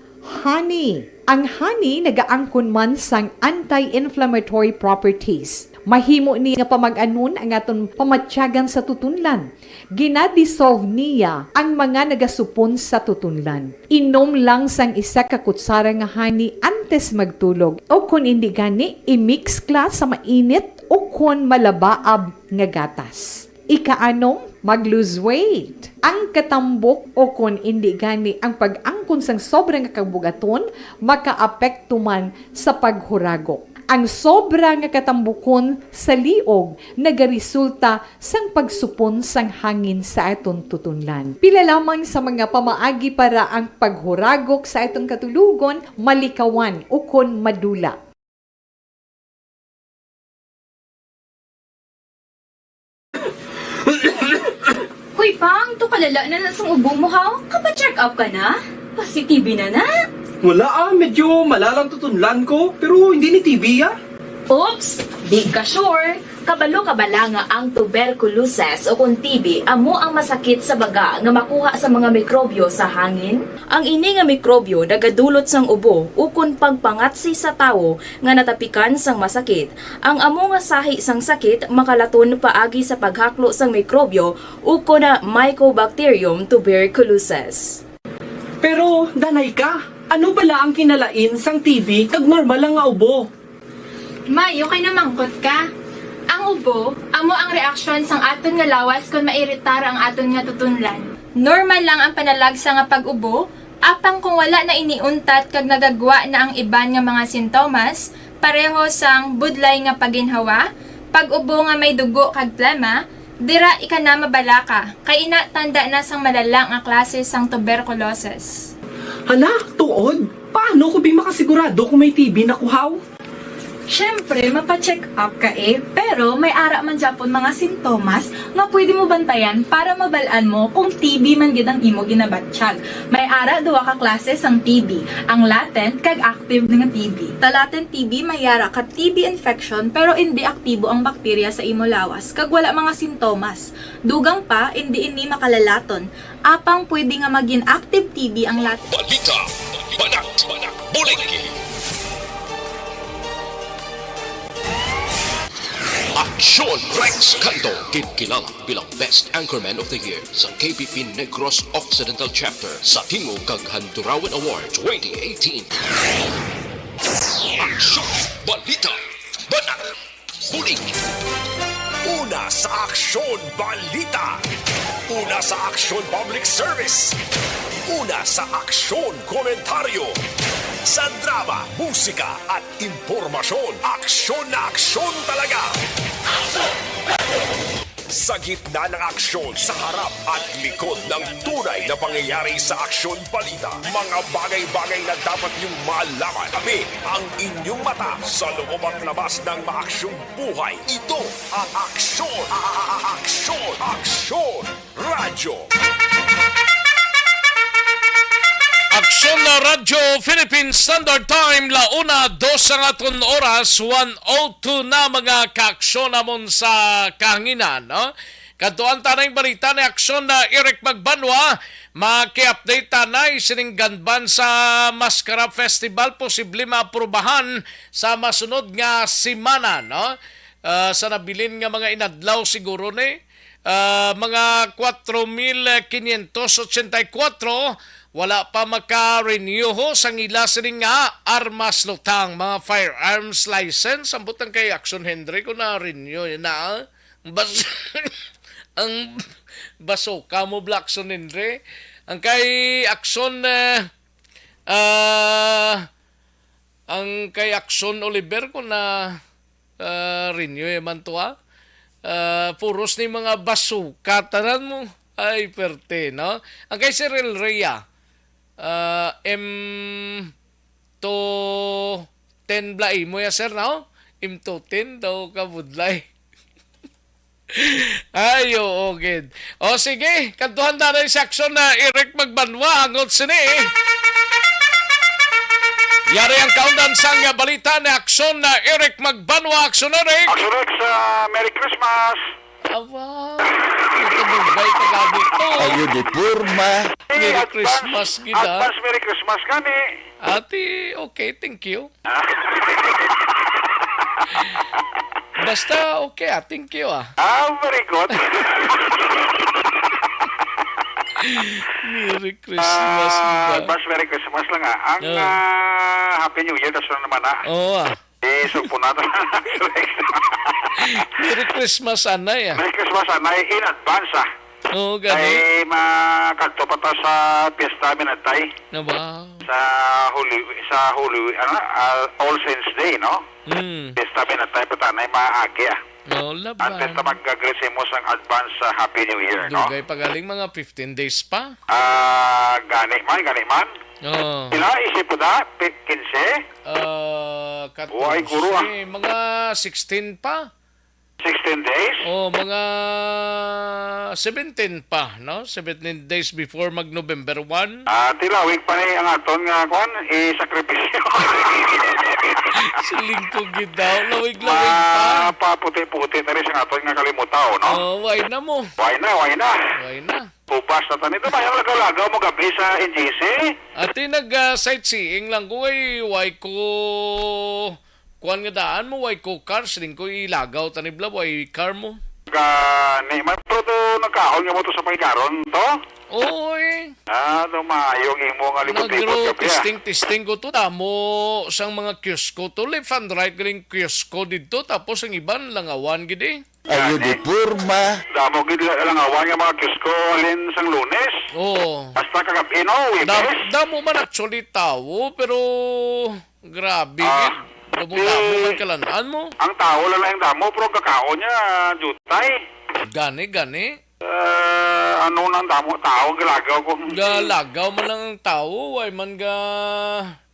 honey. Ang honey nagaangkon man sang anti-inflammatory properties. Mahimo ni nga pamag-anon ang aton pamatyagan sa tutunlan. Gina-dissolve niya ang mga nagasupon sa tutunlan. Inom lang sang isa ka kutsara nga honey antes magtulog, o kon indi gani, i-mix kla sa mainit o kon malabaab nga gatas. Ikaanom, mag-lose weight. Ang katambok o kon indi gani ang pag-angkon sang sobra nga kabugaton makaapekto man sa paghuragok. Ang sobra nga katambukon sa liog nagaresulta sang pagsupon sang hangin sa aton tutunlan. Pila lamang sa mga pamaagi para ang paghuragok sa aton katulogon malikawan ukon madula. Hoy, Pang, to kalala na na sang ubo mo, ha? Kapa-check up ka na? Pasi-T B na na? Wala, ah, medyo malalang tutunlan ko, pero hindi ni T B, ah. Oops! Di ka sure? Kabalo ka bala nga ang tuberculosis o kon T B amo ang masakit sa baga nga makuha sa mga mikrobyo sa hangin? Ang ini nga mikrobyo nagadulot sang ubo ukon pagpangatsi sa tawo nga natapikan sang masakit. Ang amo nga sahi sang sakit makalaton paagi sa paghaklo sang mikrobyo ukon Mycobacterium tuberculosis. Pero, danay ka, ano bala ang kinalain sang T B kag normal lang nga ubo? May, okay na mangkot ka. Ang ubo, amo ang reaksyon sang aton nga lawas kon mairitar ang aton nga tutunlan. Normal lang ang panalagsa nga pag-ubo, apang kung wala na ini untat kag nagagwa na ang iban nga mga sintomas, pareho sang budlay nga paginhawa, pag-ubo nga may dugo kag plema, dira ika na mabalaka, kay ina tanda na sang malala nga klase sang tuberculosis. Hala, tuod? Paano ko bi makasigurado kung may T B na ko, haw? Siyempre, mapa-check up ka, eh. Pero may ara man gyapon mga sintomas nga pwede mo bantayan para mabal-an mo kung T B man gid ang imo ginabatyag. May ara duha ka klase sang T B, ang latent kag active nga T B. Sa latent T B, may ara ka T B infection pero indi aktibo ang bakterya sa imo lawas kag wala mga sintomas. Dugang pa, indi ini makalalaton. Apang pwede nga magin active T B ang latent. Balita, banat, bulig. Aksyon Rex Canto, ginkilala bilang Best Anchorman of the Year sa K P P Negros Occidental Chapter sa Tingog kag Handurawan Award twenty eighteen. Aksyon, balita, banat, bulig. Una sa Aksyon Balita. Una sa Aksyon Public Service. Una sa Aksyon Komentaryo. Sa drama, musika at impormasyon, aksyon na aksyon talaga. Sa gitna ng aksyon, sa harap at likod ng tunay na pangyayari sa Aksyon Balita, mga bagay-bagay na dapat niyong malaman. Kami ang inyong mata sa loob at labas ng maaksyong buhay. Ito ang Aksyon, a-, a-, a-, Aksyon, Aksyon Radyo. Aksyon na Radyo Philippine Standard Time, la una dos ang aton oras, one oh two na mga kaaksyon namon sa kahanginan, no? Kadtuan ta na ang balita ni Aksyon na Eric Magbanwa, maki-update ta na sining ganban sa Mascara Festival, posible maaprubahan sa masunod nga semana, no? Ah, sa nabilin nga mga inadlaw siguro ni, ah, mga kwatro mil quinientos ochenta y cuatro wala pa maka-renew ho sang ila sini nga armas, lutang, mga firearms license. Ambot ang kay Aksyon Henry kung na-renew na, ah. Bas-, ang basoka mo, Blackson Henry. Ang kay Aksyon, eh, ah, ang kay Aksyon Oliver ko na, ah, renew man to, ah. Ah, puros ni mga basoka, tanan mo. Ay, perte, no? Ang kay Cyril Rhea, ah, M two ten bala imo ya, sir, no? M two ten daw ka budlay. Ay, oo, gid. O, sige, kadtuan ta na si Aksyon na Eric Magbanwa, hangot sini. Yari ang kaundan sang balita ni Aksyon na Eric Magbanwa, Aksyon Eric. Aksyon Eric, sa Merry Christmas. Aba, ito Dubai ka gabi to. Ayo di porma. Merry Christmas, gid, ah. Advance Merry Christmas kani. Ati, okay, thank you. Basta okay, ah, thank you, ah. Ah, very good. Merry Christmas, Ah, diba? Advance Merry Christmas lang, ah. Ang, Oo. ah, Happy New Year, tas na naman, ah. Oo, ah. Eh, so po natin. Merry Christmas, anay, ah. Merry Christmas, anay, in advance, ah. Oo, gani. Kay makadto pa ta sa piyesta, Minatay. Na ba? Sa Holy, sa Holy, ano, ah, All Saints Day, no? Hmm. Piyesta, Minatay pa ta, anay, maagi, ah. No, laban. At piyesta, magka-greet sa imo sang advance sa Happy New Year, no? Dugay pa galing, mga fifteen days pa. Ah, gani man, gani man. Oo. Pila, isip ko da, pi-, quince? Ah, Uy, guro, ah. Katorse, mga sixteen pa. Sixteen days? Oh, mga seventeen pa, no? Seventeen days before mag-November one. Ah, tilawig pa ni ang aton nga, kwan, isakripisyo. Siling ko gid daw, lawig-lawig pa. Mapaputi-puti na rin sa aton nga kalimutaw, no? Oh, why na mo? Why na, why na? Why na? Ubas na tani. Ito ba yung lagaw-lagaw mo gabi sa N G C? Ati nag, ah, sightseeing lang ko, eh, why ko kuan nga daan mo, why ko car, siling ko ilagaw tani bla, why car mo? Gani man, pero to nagkaon nga mo to sa pagkaron to? Oo, eh. Ah, to maayo ang imo nga libot-libot Nag-road gabi, ah. Testing-testing ko to, damo sang mga kiosko to, left and right galing kiosko didto, tapos ang iban langawan gid, eh. Ayo di Gani. Porma. Damo gid la-, langawan nga mga kiosko, halin sang Lunes. Oo. Hasta kagabi, no? Webes. Dam-, damo man actually tawo, pero grabe Ah, gid. Damo-damo di, man kalan-an mo. Ang tawo lang lang damo, pero ang kakaon niya, jutay. Gani, gani. Ah, ano nang damo tawo, galagaw ko. Galagaw man lang ang tawo, way man ga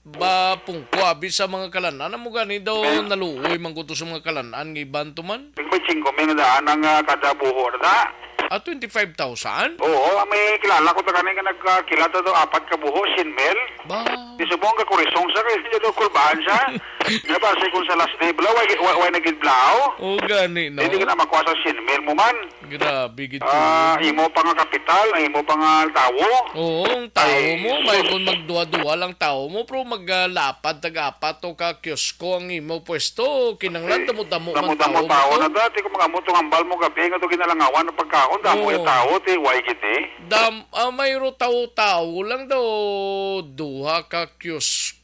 ba pungko abi sa mga kalan-an. Amo gani daw, May naluoy man ko to sa mga kalan-an nga iban to man. May singko mil na daan ang, ah, kada buho na da. Ah, twenty-five thousand? Oo, ang may kilala ko ta kani nga nagkakilala daw apat ka buho, singko mil. Ba? Di subong ka kurisong sa kay niya daw kulbahan siya. Nga ba, say kung sa last day, bla, way, way, way na gid, bla, oh. Oh, gani, no? Hindi ka na makuha sa singko mil mo man. Grabe gid Ah, to. Imo pa nga kapital, ang imo pa nga tawo. Oo, ang tawo Ay, mo, may sus. Kung magduwa-duwa lang tawo mo, pero maglapad tag-apat to ka kiosko ang imo pwesto, kinanglan Ay, damo-damo man damo-damo tawo mo tawo to. Na dati, kung mag-amo tong hambal mo gabi, nga to ginalangawan ang pagkaon, damo Oo. Yung tawo, ti, why gid, eh? Dam-, ah, mayro tawo-tawo lang daw, duha ka kiosko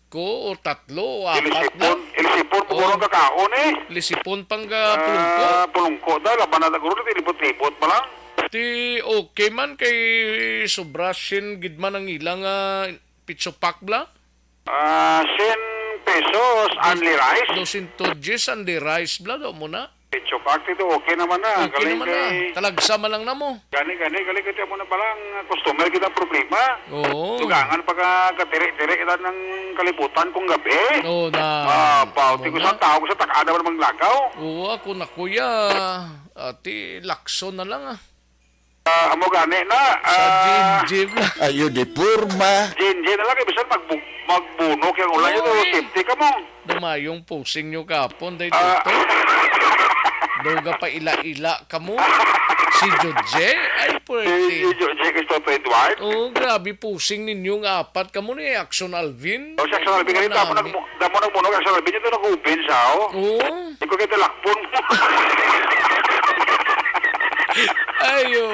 o tatlo o apat Ilisipon, lang. Ilisipon, Oo. Puro ang kakaon, eh. Lisipon pang, ah, pulungko. Ah, pulungko daw, laban na naguro, libot-libot pa lang. Ti okay man kay sobra sin gid man ang ilang, ah, pizza pack bla? Ah, cien pesos, only rice? Dosyentos diyes only rice bla, do mo na? Pizza pack, ito okay naman na. Okay Galing naman na. Kay Talagsa man lang na mo. Gani, gani, gani, kay amo na palang customer kita problema. Oo. Dugangan pa ka, katiri-tiri kita ng kalibutan kung gabi. Oo na. Ah, pauti Amo ko sa na. Tao ko sa takada man manglakaw. Oo, ako na kuya. Ati, lakso na lang, ah. Ah, amo gani na, Sa ah, G M G na. Ayo di porma. G M G na lang, kay bisan magbu-, magbunok yung ulan yun, Oy. Safety ka mo. Dumayong posing nyo kapon, day Ah. Doktor. Doga pa ila-ila ka mo. Si Jodje, ay, Si, pwerte. Si Jodje Cristoto Edward. Oh, grabe, posing ninyo nga apat ka mo ni Action Alvin. Oh, si Action Alvin, Ay, ganito, ako manami. nagmu-, Damo nang munog ang sarabin, ito nag-ubin siya, oh. Oo. Ikaw kay talakpon. Ayo.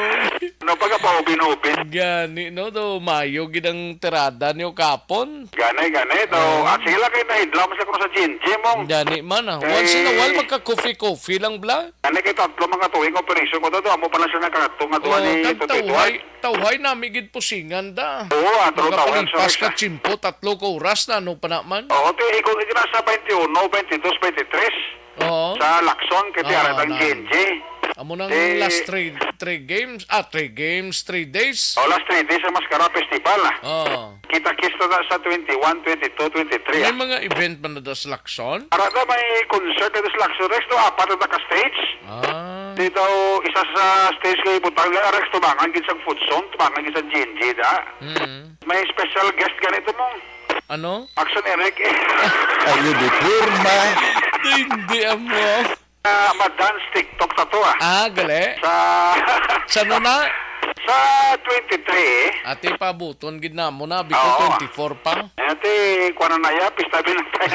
Ano, pagkapaubin-ubin. Gani, no? Do, mayo gid ang tirada niyo kapon. Gani, gani. Do, Oo. at sige lang kayo na hidlam sa kuno sa G N G mo. Gani man, ah. Kay Once in a while, magka-coffee-coffee lang, bla. Gani kay tatlo mga tuwing operation ko to, do. Amo pa lang siya nakato nga duha Oo, ni kag Tito Edward. tawhay, Tawhay nami gid pusingan da. Oo, ah, pero tawhay Makapalipas sa ka tiyempo, tatlo ka oras na, ano pa naman? Oo, ti, ikaw, ikaw na sa twenty-one, twenty-two, twenty-three. Oo. Sa Lacson, kay Ah, tiyarat ang na. G N G. Amo nang Eh, last three, three games, ah, three games, three days. Oh, last three days sa Mascara Festival, ah. Oo. Kita-kits na sa twenty-one, twenty-two, twenty-three, May ah. mga event man na da sa Lacson? Ara na may concert na da sa Lacson, Rex, no? Apat na ka-stage. Ah. Di daw isa sa stage nga ibutang nila, Rex, tubangan gid sa food zone, tubangan gid sa G N G, da. Mm. May special guest ganito mo. Ano? Action Eric, eh. Ayo di porma. Hindi, amo. Ah, ma-dance TikTok sa to, ah. Ah, gali. Sa Sa ano na? Sa twenty-three. Ate, pabuton gid na mo na, biko Oo. twenty-four pa. Ate, kuha na na ya, pista binatay.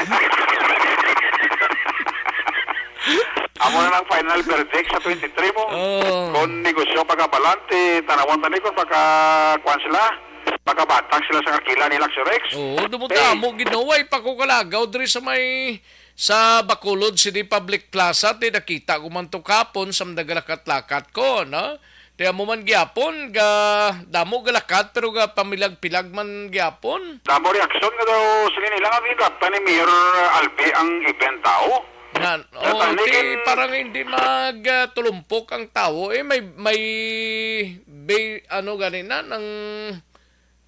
Amo na lang final verdict sa twenty-three mo. Oo. Kung negosyo pagkabalante, tanawon tani kung pagka-, kuwan sila, pagkabatang sila sa kakila ni Luxurex. Oo, dumot Eh. damo, gid, no? Way pa ko kalagaw diri sa may Sa Bacolod City Public Plaza, ti nakita ko man to kapon sa nagalakat-lakat ko, no? Ti amo man gyapon, ga, damo galakat, pero ga pamilag-pilag man gyapon. Damo reaksyon nga daw, sige nila nga ginraptan ni Mayor Albi ang event tao. Nga, Sa oh, tani ti kan- parang hindi mag, ah, tulumpok ang tao. Eh, may, may, bay, ano gani na, nang,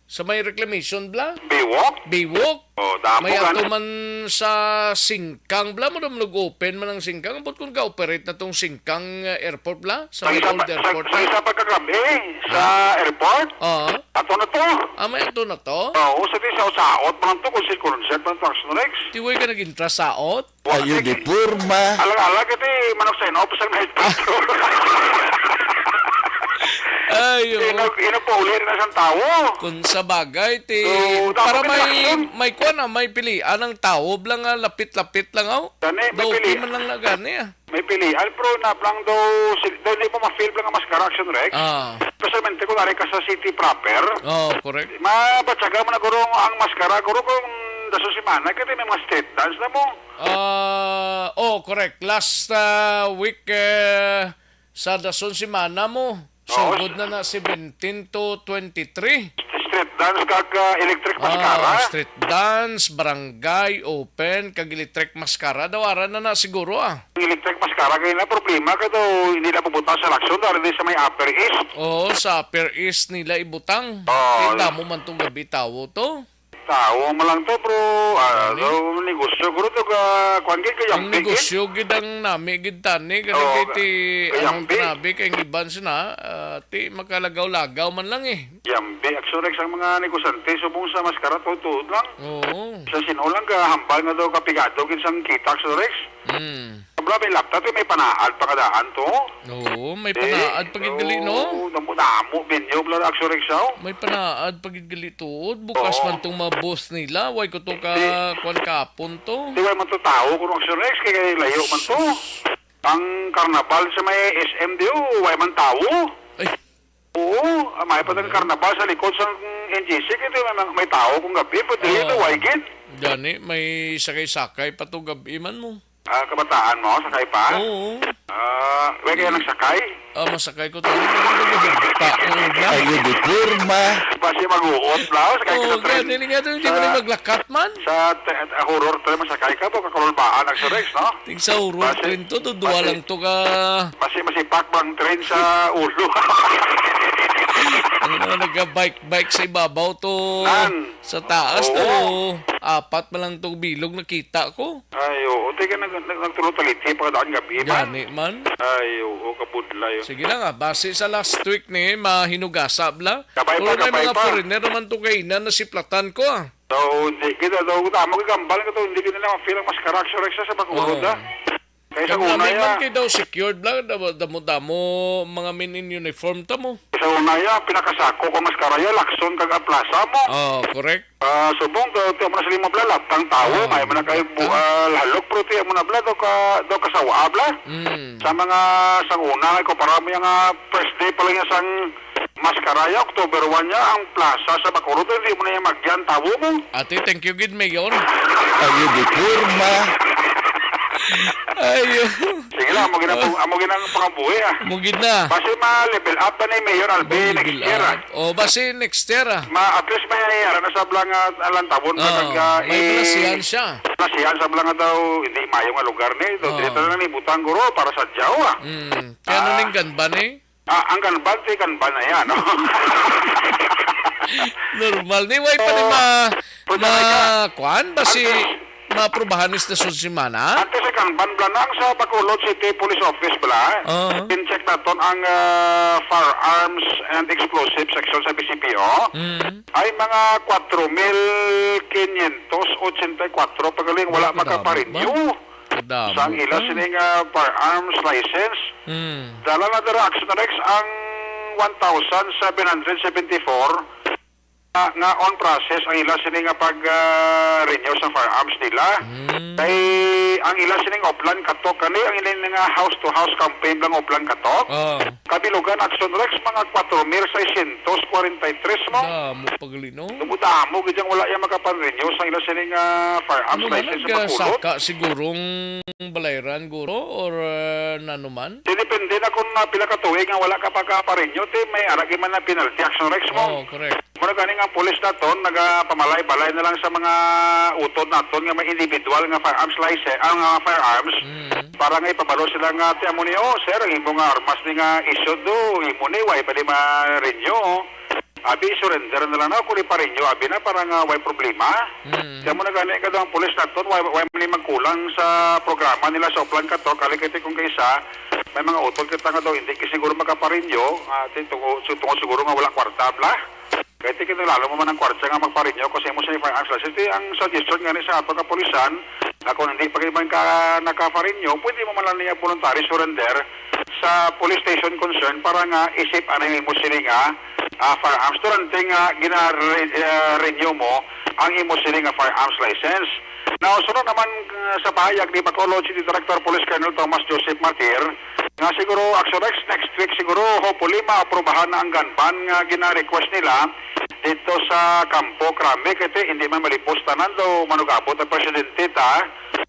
sa may reclamation bla? Biwok? Biwok. Oh, damo May gani. ato man sa Singkang bla, mo nag-open man ang Singkang. Ambot kung ga-operate na tong Singkang, ah, airport bla? Sa Sa may isa old pa, sa, airport sa bla? isa pa kagabi, sa Ha? airport, Oo. ato na to. Ah, may ato na to? Oo, sa di sa usaot man to, kung si Cornset man to, Action Rex. Tiway ka nag-intra saot? Wa, Ayo sige. di porma. Alang-alang ka, ti, manok sa inop, sa night patrol. Ay, oo. Inog, inog pa uli na sa tawo. Kung sa bagay, ti, So, dapat para may, may kuwan na, may pilian ang tawo, bla nga lapit-lapit lang, aw. Gani, may Daw, pili. di man lang na gani, ah. May pilian, pero na lang daw, si, daw hindi mo ma-feel lang ang maskara, Action Rex. Ah. Especially kung nari ka sa city proper. Oh, correct. Mabatyaga mo na, guro, ang maskara, guro, kung daso si Manay, kasi may mga street dance na mo. Ah, oh, correct. Last, ah, week, eh, sa dason semana mo, Oo. sugod na na seventeen to twenty-three. Street dance kag, ah, electric mascara. Ah, street dance, barangay, open, kag electric mascara. Daw ara na na siguro, ah. Ang electric mascara, kaya na problema ka daw, hindi na pupunta sa Lacson, dahil din sa may Upper East. Oo, sa Upper East nila ibutang. Oo. Kaya damo man tong gabi tawo to. Tao man lang to, bro. Ah, Ano? So, negosyo, guro, to ka, kuwan, kay Ang kayampi, eh. negosyo gid ang nami gid tani, gani Oo, kay ti, ang kayampi. Grabe kay ang iban sina, ah, ti makalagaw-lagaw man lang, eh. Yambi, Action Rex, ang mga negosyante, subong sa maskara, tuod-tuod lang. Oo. Sa sino lang ka, hambal nga daw kapigado gid sang kita, Action Rex. Mm. Abla, may laptop, eh, may panaad pa kadaan to. Oo, may Eh, panaad pa gid gali, no? oo, damo-damo, binyo, bla, Action Rex, oh. May panaad pa gid gali tuod. Bukas Oo. man tong mga booth nila. Way ko to ka, Di- kwan, kapon to. Di, way man to tao, kung Action Rex, kay layo man to. Ang karnabal sa may S M D O, way man tao. Ay. Oo, ah, may pa tang Ano? karnabal sa likod sa N G C, kay may, may tao kung gabi, pwede Oo. ito, way gid. Gani, may sakay-sakay pa to gabi man mo. Ah, kabataan mo, sakay pa? Oo. Ah, way kaya nagsakay? Ah, masakay ko tayo. Tao na. Ayo di porma. Basi mag-uot na, oh, sakay ka sa Oo, train. gani nga to, hindi mo Sa na maglakat man. Sa te-, ah, horror train, masakay ka, baka kalulbaan ang Surex, no? Ting sa horror Basi, train to, do-, duwa basi, lang to ka. basi masipak bang train sa ulo? Ang mga nagka-bike-bike sa ibabaw to, Nan. sa taas Oo. to, apat man lang to bilog nakita ko. Ay, oo. Teka, nag-, nag-, nagtulo taliti pa daan gabi man. Gani man. Ay, oo, kabudlay. Sige lang, ah. Base sa last week ni, mahinugasa bla. Kabay Pero pa, may kabay mga pa. foreigner naman to kainan na siplatan ko, ah. So, hindi kita daw, tama ka, gambal ka to, hindi kita na ma-feel ang maskara, Action Rex, sa Bacolod, Oo. ah. Kaya sa Kag una, namin man ya. kay daw secured bla, damo-, damo-damo mga men in uniform ta mo. Sa una, ya, pinakasako ko maskara, ya, Lacson kag Plaza mo. Oh, correct. Ah, subong, to, to, mo na sa lima bla, laptang tawo, Oh, may man na kayo bu-, laptang. ah, halok, pero tiyan mo na bla, daw ka, daw kasawa bla. Mm. Sa mga, sa una, ay, kumpara mo yung, ah, first day pa lang yung sang maskara, ya, October one, ya, ang plaza sa Bacolod, hindi mo na yung magyan, tawo mo. Ate, thank you gid, Mayor. Ayo di porma. Ayo. Sige lang, amo gid ang, amo gid ang pangabuhi, ah. Mo gid na. Basi ma-level up na ni Mayor Alvin Level next year, ah. up. O, basi next year, ah. Ma, at least may nangyayari na sa bala nga, ah, lantawon pa Oh, nag, ah, may eh, nasihan siya. nasihan sa bala nga daw, hindi mayo nga lugar ni. Daw, Oh. dito na ni butang guro para sa Diyaw, ah. Mm. Kaya ano Ah. ning ganban, eh? Ah, ang ganban, ti ganban na yan, no? Normal ni, way pa ni Oh. ma-, Punta na ka. ma-, kwan? Basi, Antes, maaprubahan ni sa sunod semana? Antes sa ganban, bala, nang sa Bacolod City Police Office, bala, Oo. in-check naton ang, ah, firearms and explosive section sa B C P O. Mm. Ay mga kwatro mil quinientos ochenta y cuatro pagaling wala Ay, grabe makaparenew ba? Kadamo sang ila pa. sini nga firearms license. Hmm. Dala na dira, Action Rex, ang one thousand seven hundred seventy-four, ah, nga on process ang ila sini nga pag, ah, renew sa firearms nila. Hmm. Kay ang ila sining Oplan Katok, kani ang ila nga house to house campaign lang Oplan Katok. Oh. Kat Bilugan, Action Rex, mga kwatro mil seiscientos kwarenta y tres mo. Damo pa gali, no? Dumudamo gid ang wala yang makapanrenew sa ila sini nga firearms Ano man license sa Bacolod. Nagsaka sigurong balayran, guro, or, uh, nanuman? Di depende na kung, uh, pila ka tuig nga wala ka pagkaparenew, ti may ara gid man na penalty, Action Rex mo. Oh, correct. Mura gani nga ang pulis naton nagapamalay-balay na lang sa mga utod naton nga may individual nga firearms license, ang, ah, firearms, Mm. para nga ipabalo sila nga, "Ti amo ni, oh, sir, ang imo nga armas ni nga issued do, imo ni, why pa di ma-renew?" Abi, surrender na lang na, kung ipa-renew, abi na, para nga way problema. Mm. Kaya mo na gani ka daw ang pulis naton, way, way man ni magkulang sa programa nila sa Oplan Katok, kali kay ti kung kaisa, may mga utod kita nga daw, hindi ka siguro makaparenew, ah, ti-, tungo-, su-, tungod siguro nga wala kwarta, bla. Kay ti kinahanglan mo man ang kwarta nga magpa-renew kasi mo sa firearms license. Ti ang suggestion nga ni sa ato kapulisan, nga kung hindi pa man ka nakaparenew, pwede mo man lang niya voluntary surrender sa police station concern para nga isip ano yung imo sini nga, ah, firearms. Durante nga gina-re-, ah, renew mo ang imo sini nga firearms license. Now, sunod naman, uh, sa pahayag ni Bacolod City Director Police Colonel Thomas Joseph Martir, nga siguro, Action Rex, next week siguro, hopefully, maaprubahan na ang gun ban nga gina-request nila dito sa Campo Crame. Kaya hindi man malipos tanan daw manugabot ang presidente ta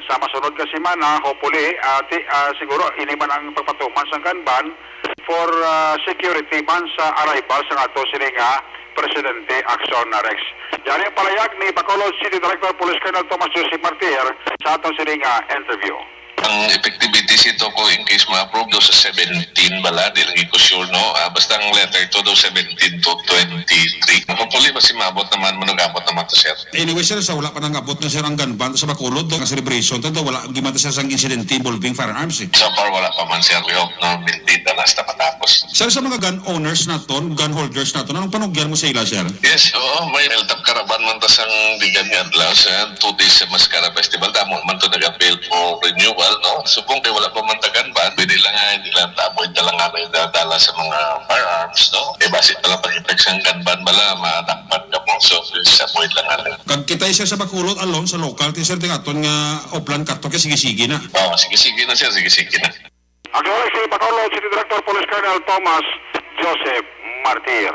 sa masunod ka semana, hopefully, ah, ti-, ah, siguro, ini man ang pagpatuman sa gun ban for, ah, security man sa arrival sa ato sini nga Presidente Action Rex. Yan ang palayag ni Bacolod City Director Police Colonel Thomas Joseph Martir sa aton sini nga interview. Ang effectivity sito ko in case ma-approve daw sa seventeen bala, di lagi ko sure, no? Ah, basta ang letter to daw seventeen to twenty-three. Hopefully, basi maabot naman, manugamot naman to, sir. Anyway, sir, sa wala pa nang abot na, sir, ang gun ban sa Bacolod, ang celebration, ta daw wala gimata, sir, sang insidente involving firearms, eh. So far, wala pa man, sir. We hope na maintain na hasta matapos. Sir, sa mga gun owners naton, gun holders naton, anong panugyan mo sa ila, sir? Yes, oo, may Eltap Caravan man ta sang digan nga adlaw sa two days sa Mascara Festival. Damo man to nag-appeal for renewal, no? Subong kay wala pa man ta gun ban, pwede lang nga hindi lang ta avoid na lang nga may dadala sa mga firearms, no? Kay basi pa lang pag-effect sang gun ban bala, madakpan ka mo. So, please avoid lang nga. Kag kita, sir, sa Bacolod alone, sa local, ti, sir, ti aton nga Oplan Katok, sige-sige na. Oo, sige-sige na, sir, sige-sige na. Ang oras si Bacolod City Director Police Colonel Thomas Joseph Martir.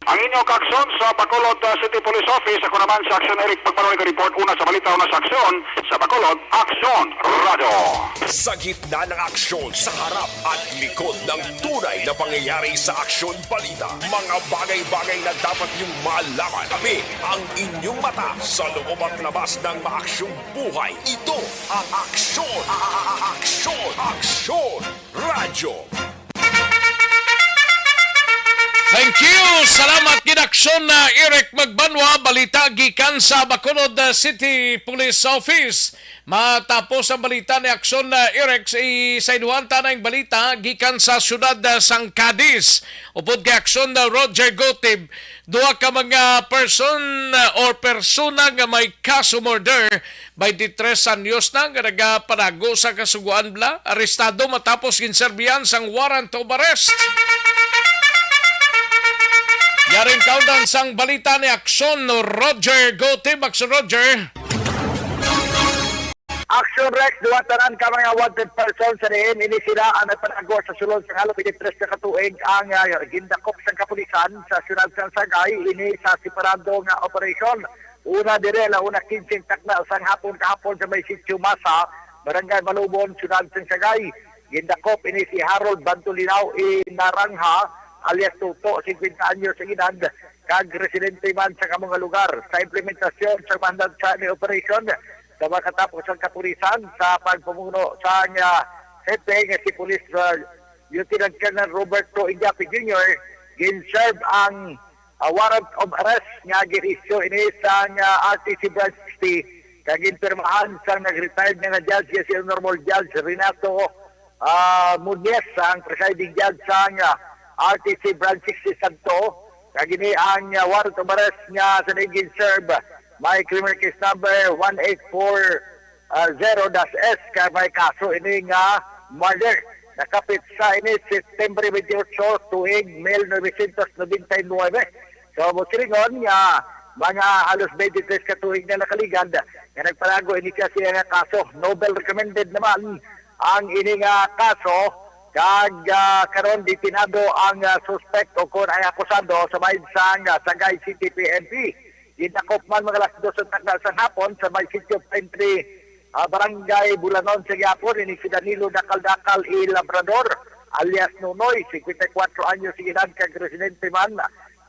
Ang inyong kaaksyon sa Bacolod, uh, City Police Office, ako naman sa Action Eric Pagmanoy ka report, una sa balita, una sa aksyon, sa Bacolod, Aksyon Radio. Sa gitna ng aksyon, sa harap at likod ng tunay na pangyayari sa aksyon balita, mga bagay-bagay na dapat niyong malaman. Kami ang inyong mata sa loob at labas ng maaksyong buhay. Ito ang Aksyon, a-, a-, a-, Aksyon, Aksyon Radyo. Thank you. Salamat gid, Aksyon na Eric Magbanwa. Balita gikan sa Bacolod, uh, City Police Office. Matapos ang balita ni Aksyon na Eric, isayduhan ta na ang balita gikan sa siyudad, uh, sang Cadiz. Upod kay Aksyon na Roger Gotib, duha ka mga person, uh, or persona nga may kaso murder, twenty-three anyos na nga nagapanago sa kasugoan bala, arestado matapos ginserbihan sang warrant of arrest. Yaring kaundan sang balita ni Aksyon Roger Gotib. Aksyon Roger. Action Rex, duha tanan ka mga wanted persons sa diin. Ini sila ang nagpanago sa sulod sang halos twenty-three ka tuig ang, ah, gindakop sang kapulisan sa siyudad sang Sagay. Ini sa separado nga operasyon. Una diri, ala una quince takna sang hapon kahapon sa may Sitio Masa, Barangay Malubon, Siyudad sang Sagay. Gindakop ini si Harold Bantolinaw Inarangha, alias Toto, singkwenta anyos ang edad, kag residente man sa kamo nga lugar. Sa implementasyon sa manhunt sa ini operasyon, sa makatapos ang kapulisan sa pagpamuno sa nga hepe nga si Police, uh, Lieutenant Colonel Roberto Iñape Junior, gin-serve ang ah, warrant of arrest nga gin-issue ini sang, ah, R T C Branch sixty, kag ginpirmahan sang nag-retired nga judge nga si Honorable Judge Renato, ah, Muñez, ang presiding judge sang, ah, R T C Branch sixty Santo. Kag ini ang, ah, warrant of arrest nga sa gin-serve may criminal case number one eight four ah, zero dash S, kay may kaso ini nga murder. Nakapitsa ini September twenty-eight, tuig mil novecientos nobenta y nuebe. So, mo silingon nga mga halos twenty-three ka tuig na nakaligad nga nagpalago ini siya siya nga kaso. Nobel recommended naman ang ini nga kaso Kag, ah, karon, detenado ang, ah, suspect o kon ang akusado sa may sang, ah, Sagay City P N P. Gidakop man mga alas dos sa takna sa hapon sa may Sitio Pine Tree, ah, Barangay Bulanon sa gihapon. Ini si Danilo Dakal-Dakal E. Labrador, alias Nunoy, singkwenta y kuwatro anyos ang edad, kag residente man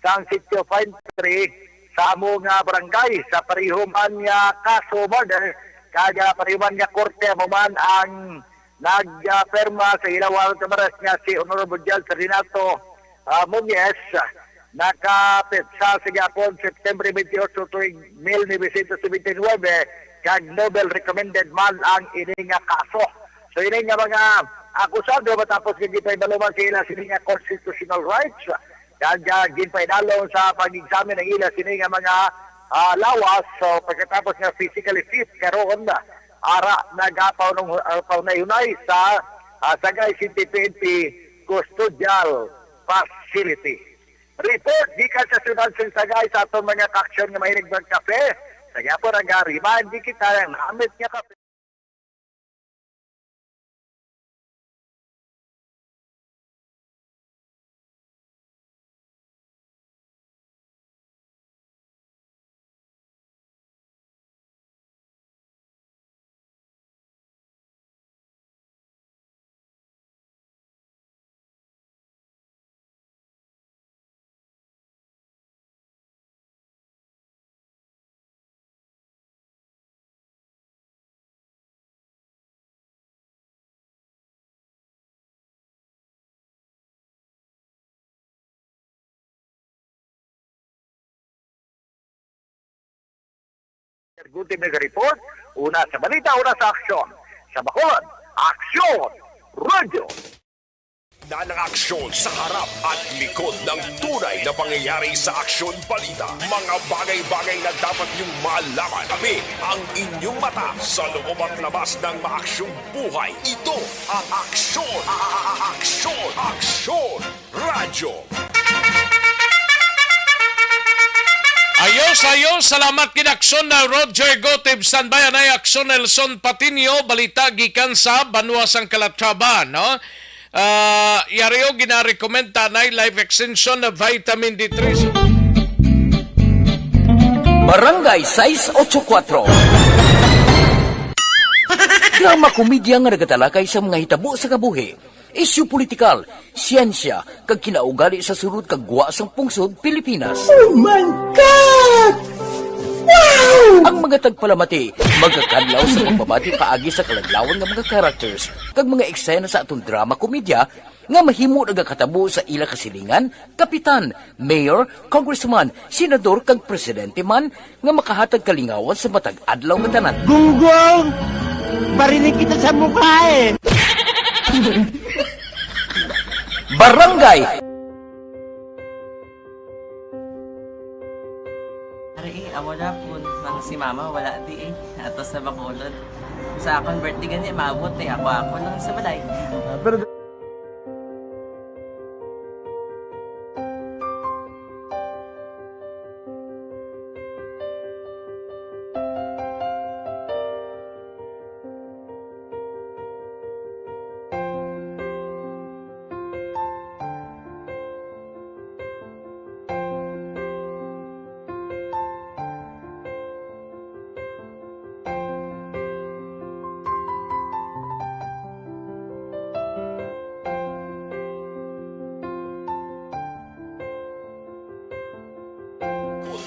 sang Sitio Pine Tree sa amo nga barangay. Sa pareho man nga kaso, murder, kag, ah, pareho man nga korte, amo man ang nagpirma sa ilaw nga arrest nga si Honorable Judge Renato, ah, Muñez, nakapetsa sa gihapon, September twenty-eight, tuig mil novecientos setenta y nuebe, kag novel recommended man ang ini nga kaso. So, ini nga mga akusado, matapos nga gipahibalo man sa ila sini nga constitutional rights, kag, ah, ginpainalong sa pag-examine ang ila sini nga mga, ah, lawas. So, pagkatapos nga physically fit karon, ara nagapaunong, ah, paunay-unay sa, ah, Sagay City P N P Custodial Facility. Report gikan sa syudad sang Sagay sa aton mga kaaksyon nga mahilig magkape. Sa gihapon ang gari, maandi kita ang namit nga kape. Good evening report. Una sa balita, una sa aksyon. Sa Bacolod, Aksyon Radio. Na ng aksyon sa harap at likod ng tunay na pangyayari sa Aksyon Balita. Mga bagay-bagay na dapat niyong malaman. Kami ang inyong mata sa loob at labas ng maaksyong buhay. Ito ang Aksyon, a-, a-, a-, Aksyon, Aksyon Radyo. Ayos, ayos. Salamat gid, Aksyon na Roger Gotib. Standby anay, Aksyon Nelson Patiño. Balita gikan sa banwa sang Calatrava, no? Ah, yari o ginarekomenda anay life extension na vitamin D three. Barangay sais ocho kuatro. Drama komedya nga nagatalakay sa mga hitabo sa kabuhi, isyu politikal, siyensya, kag kinaugali sa sulod kag gwa sang pungsod Pilipinas. Oh my God! Wow! Ang mga tagpalamati magakadlaw sa pagpamati paagi sa kaladlawan nga mga characters kag mga eksena sa aton drama komedya nga mahimo nagakatabo sa ila kasilingan, kapitan, mayor, congressman, senador, kag presidente man nga makahatag kalingawan sa matag adlaw nga tanan. Gunggong! Barinig kita sa mukha eh! Barangay! Ari, eh, amo na po. Ang si mama, wala di eh. Ato sa Bacolod. Sa akon birthday gani, maabot eh. Ako, ako lang sa balay. Ah, pero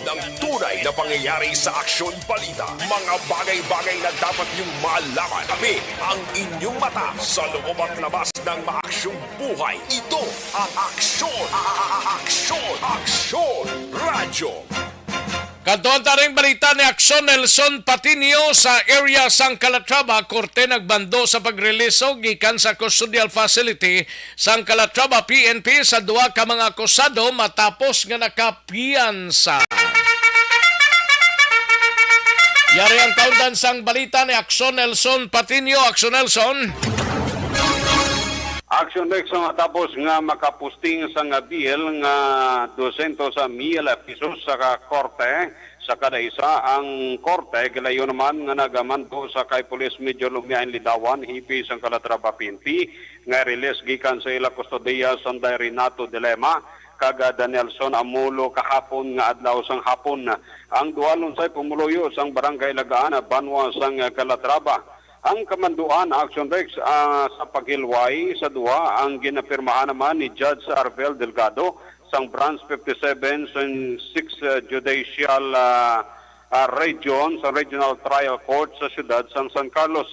Ng tunay na pangyayari sa Aksyon Balita. Mga bagay-bagay na dapat niyong malaman. Kami ang inyong mata sa loob at labas ng maaksyong buhay. Ito ang Aksyon, a-, a-, a-, Aksyon, Aksyon Radyo. Kadtuan ta ning balita ni Aksyon Nelson Patiño. Sa area sang Calatrava, korte nagbando sa pagreleaso gikan sa custodial facility sang Calatrava P N P sa duha ka mga akusado matapos nga nakapiyansa. Yari ang kaundan sang balita ni Aksyon Nelson Patiño. Aksyon Nelson. Action Rex, matapos nga makapusting sang bill nga dosyentos mil pesos sa ka-, korte, sa kada isa, ang korte gilayon naman nga nagamando sa kay Police Major Lumiain Lidawan, hepe sang Calatrava P N P, nga release gikan sa ila kustodiya, Sanday Renato Dilema kag, ah, Danielson Amulo, kahapon nga adlaw sang hapon. Ang duha lunsay pumuluyo sang Barangay Lagaan, banwa sang Calatrava. Ang kamanduan, Action Rex, ah, sa paghilway sa duha, ang ginapirmahan naman ni Judge Arvel Delgado sang Branch fifty-seven sang Sixth, ah, Judicial, ah, ah, Region sa Regional Trial Court sa siyudad sang San Carlos.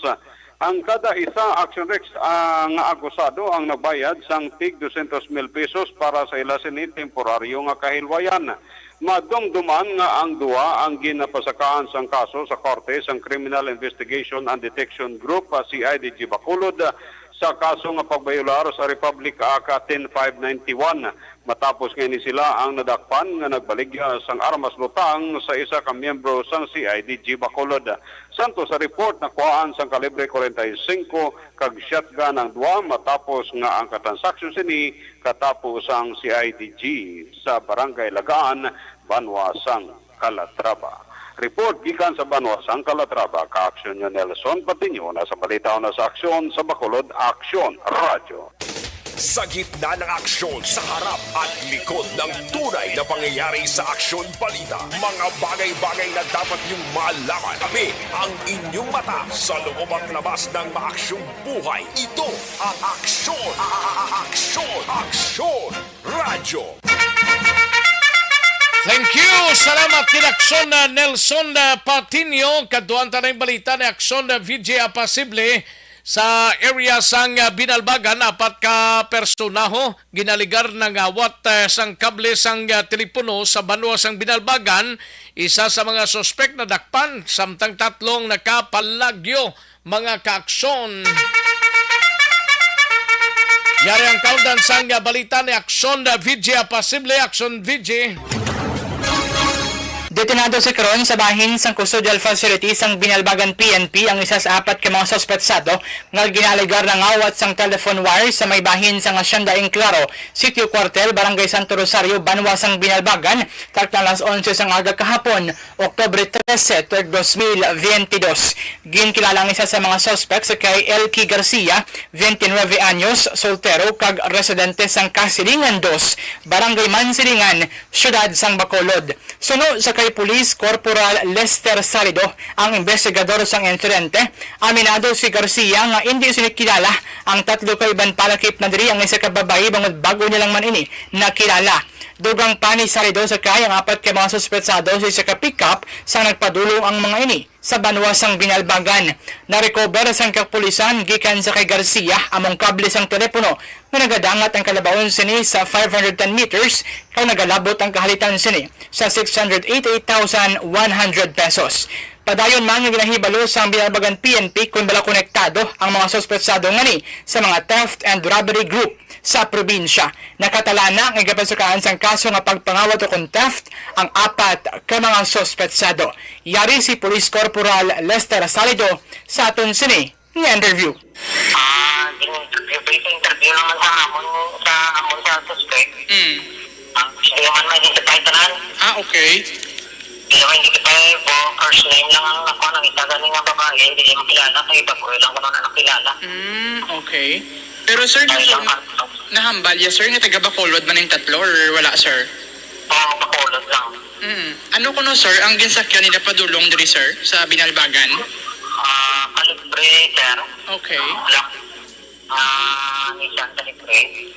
Ang kada isa, Action Rex, ah, nga akusado ang nagbayad sang tig dosyentos mil pesos para sa ila sini temporaryo nga kahilwayan. Madumduman nga ang duha ang ginapasakaan sang kaso sa korte sang Criminal Investigation and Detection Group, ah, C I D G Bacolod, ah, sa kaso nga pagbayolar sa Republic Act ten five ninety-one, matapos nga ini sila ang nadakpan nga nagbaligya sang armas butang sa isa ka miyembro sang C I D G Bacolod. Santo sa report, nakuhaan sang kalibre forty-five kag shotgun ang duha, matapos nga ang katransaksyon sini katapo sang C I D G sa Barangay Lagaan, banwa sang Calatrava. Report gikan sa banwa sang Calatrava, ka-aksyon niyo Nelson Patiño, na sa balita na sa aksyon sa Bacolod, Aksyon Radyo. Sa gitna ng aksyon, sa harap at likod ng tunay na pangyayari sa Aksyon Balita, mga bagay-bagay na dapat niyong malaman. Kami ang inyong mata sa loob at labas ng maaksyong buhay. Ito ang Aksyon, a-, a-, a-, Aksyon, Aksyon Radyo. Thank you. Salamat kay Aksyon, ah, Nelson, ah, Patiño. Kaduan ta na yung balita ni Aksyon, ah, V J Apasible. Sa area sang, ah, Binalbagan, apat ka personaho ginaligar nangawat, ah, sang kable sang, ah, telepono sa banwa sang Binalbagan. Isa sa mga suspek nadakpan, samtang tatlong nakapalagyo, mga kaaksyon. Yari ang kaundan sang, ah, balita ni Aksyon, ah, V J Apasible, Aksyon V J. Detenado sa karon sa bahin sang custodial facility sang Binalbagan P N P ang isa sa apat ka mga suspetsado nga ginaalegar nangawat sang telephone wire sa may bahin sang Hacienda Enclaro, Sitio Cuartel, Barangay Santo Rosario, banwa sang Binalbagan, takna alas onse sang aga kahapon, Oktubre trese, tuig dos mil veintidós. Ginkilala ang isa sa mga suspects kay Elky Garcia, twenty-nine anyos, soltero kag residente sang Kasilingan dos, Barangay Mansilingan, Siyudad sang Bacolod. Suno sa kay Police Corporal Lester Salido, ang investigador sang insidente, aminado si Garcia nga indi sini kilala ang tatlo ka iban palakip na diri ang isa ka babayi bangod bag-o niya lang man ini nakilala. Dugang pa ni Salido sa kay ang apat ka mga suspetsado sa isa ka pickup sang nagpadulong ang mga ini sa banwa sang Binalbagan. Narecover sang kapulisan gikan sa kay Garcia among kable sang telepono nga nagadangat ang kalabaon sini sa five hundred ten meters kag nagalabot ang kahalitan sini sa six hundred eighty-eight thousand one hundred pesos. Padayon man nga ginahibalo sang Binalbagan P N P kon bala konektado ang mga suspetsado ngani sa mga theft and robbery group sa probinsya. Nakatala na nga gapasukaan sang kaso nga pagpangawat o kon theft ang apat ka mga suspetsado. Yari si Police Corporal Lester Salido sa aton sini nga interview. Ah, gin-, interview naman sa amon, sa amon sa suspect. Mm. Ah, siya man may identify tanan. Ah, okay. Hindi naman hindi kita po, first name lang ang ako, nakita gani nga babae, hindi niya makilala, kay bago lang ko na nakilala. Mm, okay. Pero sir, Ay, nahambal, lang ang nahambal ya, sir, nga taga Bacolod man yung tatlo or wala, sir? Oo, Bacolod lang. Mm. Ano kuno, sir, ang ginsakyan nila padulong diri, sir, sa Binalbagan? Ah, kalibre, sir. Okay. Black. Ah, Nissan Calibre.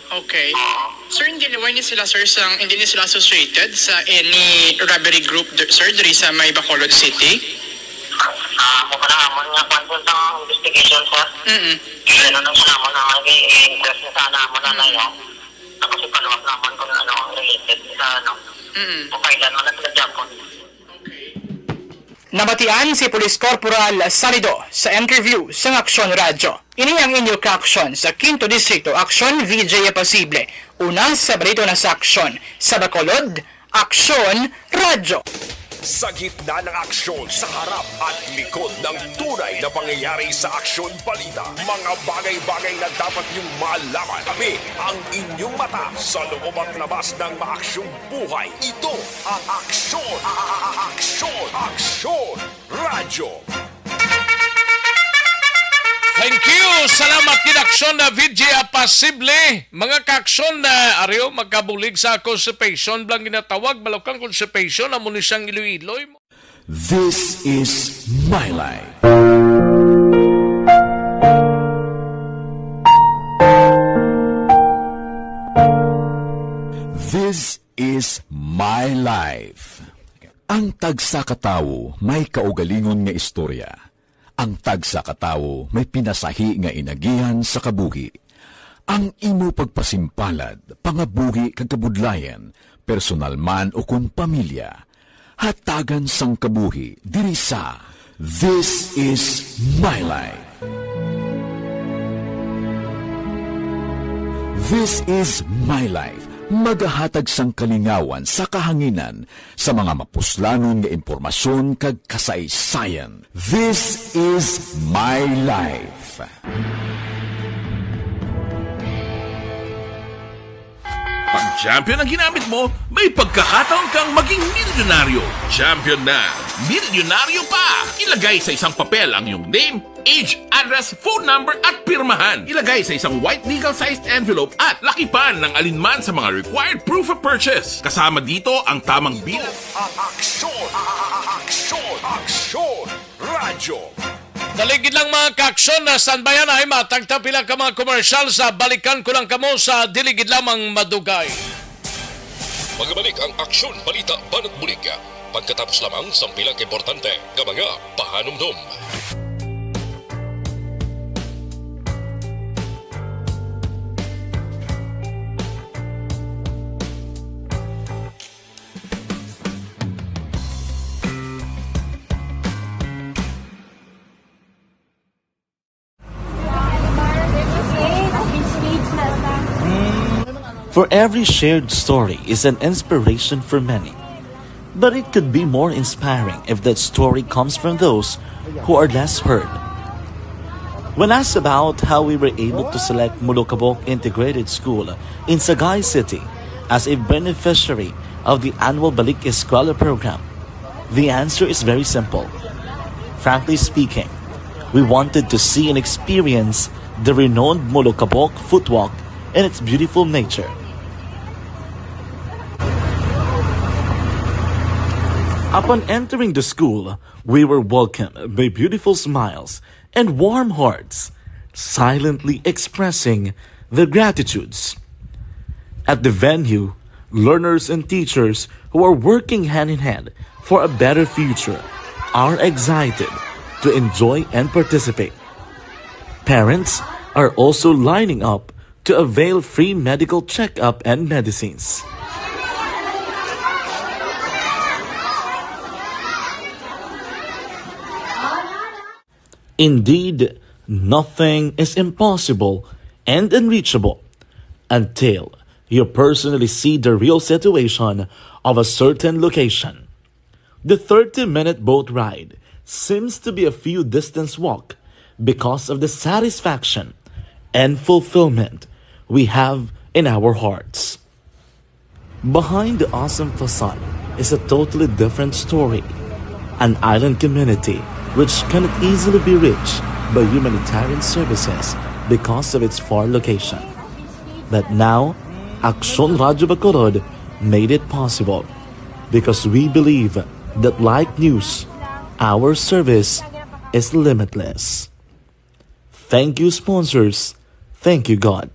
Okay. Oo. Sir, hindi, why ni sila, sir, sang, hindi ni sila associated sa any robbery group, dir-, sir, diri sa may Bacolod City? Ah, mo pa na amon nga kwan po sa investigation, sir. Mm-mm. Pero nung sa amon ang nag-i-interest na sana amon na Mm. na yun. Tapos ipalawak naman kung ano ang related sa ano. Mm-mm. Kung kailan man na sila Japon. Okay. Nabatian si Police Corporal Salido sa interview sa Aksyon Radyo. Ini ang inyo ka-aksyon sa Quinto Distrito, Aksyon V J Apasible. Una sa balita na sa aksyon sa Bacolod, Aksyon Radyo. Sa gitna ng aksyon, sa harap at likod ng tunay na pangyayari sa Aksyon Balita, mga bagay-bagay na dapat niyong malaman. Kami ang inyong mata sa loob at labas ng maaksyong buhay. Ito ang Aksyon, a-, a-, a-, Aksyon, Aksyon Radyo. Thank you. Salamat gid, Aksyon na V J Apasible. Mga ka-Aksyon na, ari o, magkabulig sa constipation, bala ang ginatawag, balukang constipation, amo ni siyang iloy-iloy. This is my life. This is my life. Ang tagsa ka tawo may kaugalingon nga istorya. Ang tagsa ka tawo may pinasahi nga inagihan sa kabuhi. Ang imo pagpasimpalad, pangabuhi kag kabudlayan, personal man o kon pamilya, hatagan sang kabuhi diri sa This Is My Life. This Is My Life, magahatag sang kalingawan sa kahanginan sa mga mapuslanon nga impormasyon kag kasaysayan. This Is My Life. Pag champion ang ginamit mo, may pagkakataon kang maging milyonaryo. Champion na, milyonaryo pa! Ilagay sa isang papel ang iyong name, age, address, phone number, at pirmahan. Ilagay sa isang white legal-sized envelope at lakipan ng alinman sa mga required proof of purchase. Kasama dito ang tamang bilang. Ang aksyon, a-, a-, a-, aksyon, aksyon, radyo. Dali gid lang, mga ka-Aksyon, na standby na ay matagta pila ka mga komersyal sa balikan ko lang kamo sa dili gid lamang madugay. Magabalik ang Aksyon Balita Banat Bulig pagkatapos lamang sang pila ka importante nga mga pahanumdom. For every shared story is an inspiration for many. But it could be more inspiring if that story comes from those who are less heard. When asked about how we were able to select Molokabok Integrated School in Sagay City as a beneficiary of the annual Balik Eskwela program, the answer is very simple. Frankly speaking, we wanted to see and experience the renowned Molokabok Footwalk and its beautiful nature. Upon entering the school, we were welcomed by beautiful smiles and warm hearts, silently expressing their gratitudes. At the venue, learners and teachers who are working hand in hand for a better future are excited to enjoy and participate. Parents are also lining up to avail free medical checkup and medicines. Indeed, nothing is impossible and unreachable until you personally see the real situation of a certain location. The thirty-minute boat ride seems to be a few distance walk because of the satisfaction and fulfillment we have in our hearts. Behind the awesome facade is a totally different story, an island community which cannot easily be reached by humanitarian services because of its far location. But now, Aksyon Radyo Bacolod made it possible because we believe that like news, our service is limitless. Thank you, sponsors. Thank you, God.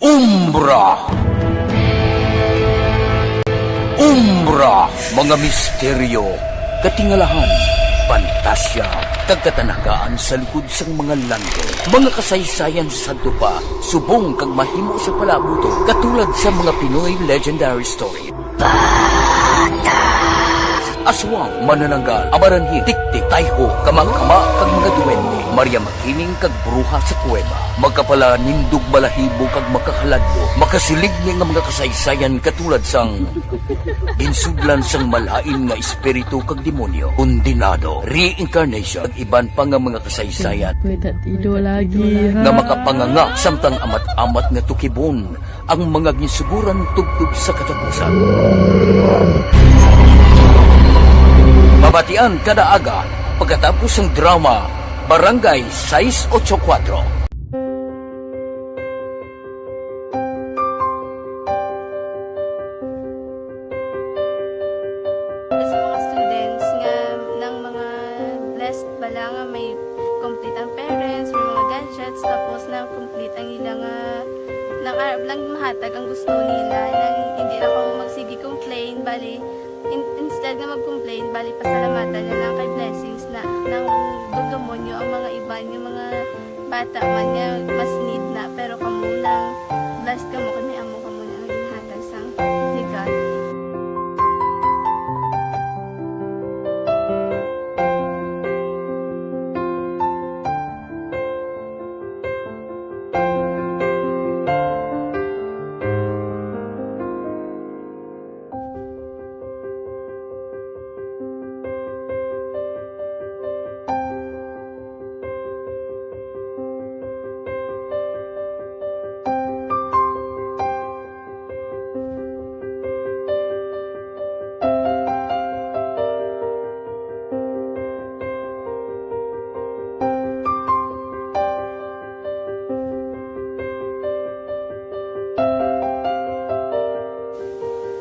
Umbra. Umbra, mga misteryo, katingalahan, pantasya, kag katanagaan sa likod sang mga landong. Mga kasaysayan sa sadto pa, subong kag mahimo sa palabuton, katulad sa mga Pinoy legendary story. Bata. Aswang, manananggal, amaranhi, tiktik, tayho, kama-kama, kag mga duwende, Maria Makiling, kag bruha sa kuweba. Makapalanindog balahibo kag makahaladlo, makasiligni nga mga kasaysayan katulad sang ginsudlan sang malain nga espiritu kag demonyo, kondenado, reincarnation, kag iban pa nga mga kasaysayan May tatido lagi, ha? nga makapanganga samtang amat-amat nga tukibon ang mga ginsuguran tubtob sa katapusan. Mabatian kada aga pagkatapos sang drama Barangay sais ocho kuwatro. Sa mga students nga, nang mga blessed bala nga may complete ang parents, may mga gadgets, tapos na complete ang ila nga, nang arab lang mahatag ang gusto nila, nang hindi lang ako magsige complain, bali, in-, instead nga mag-complain, bali, pasalamatan na lang kay blessings na, nang dugdumon nyo ang mga iban, yung mga bata man nga mas need na, pero kamo nang blessed kamo kay may amo kamo na nga ginhatag sang ni God.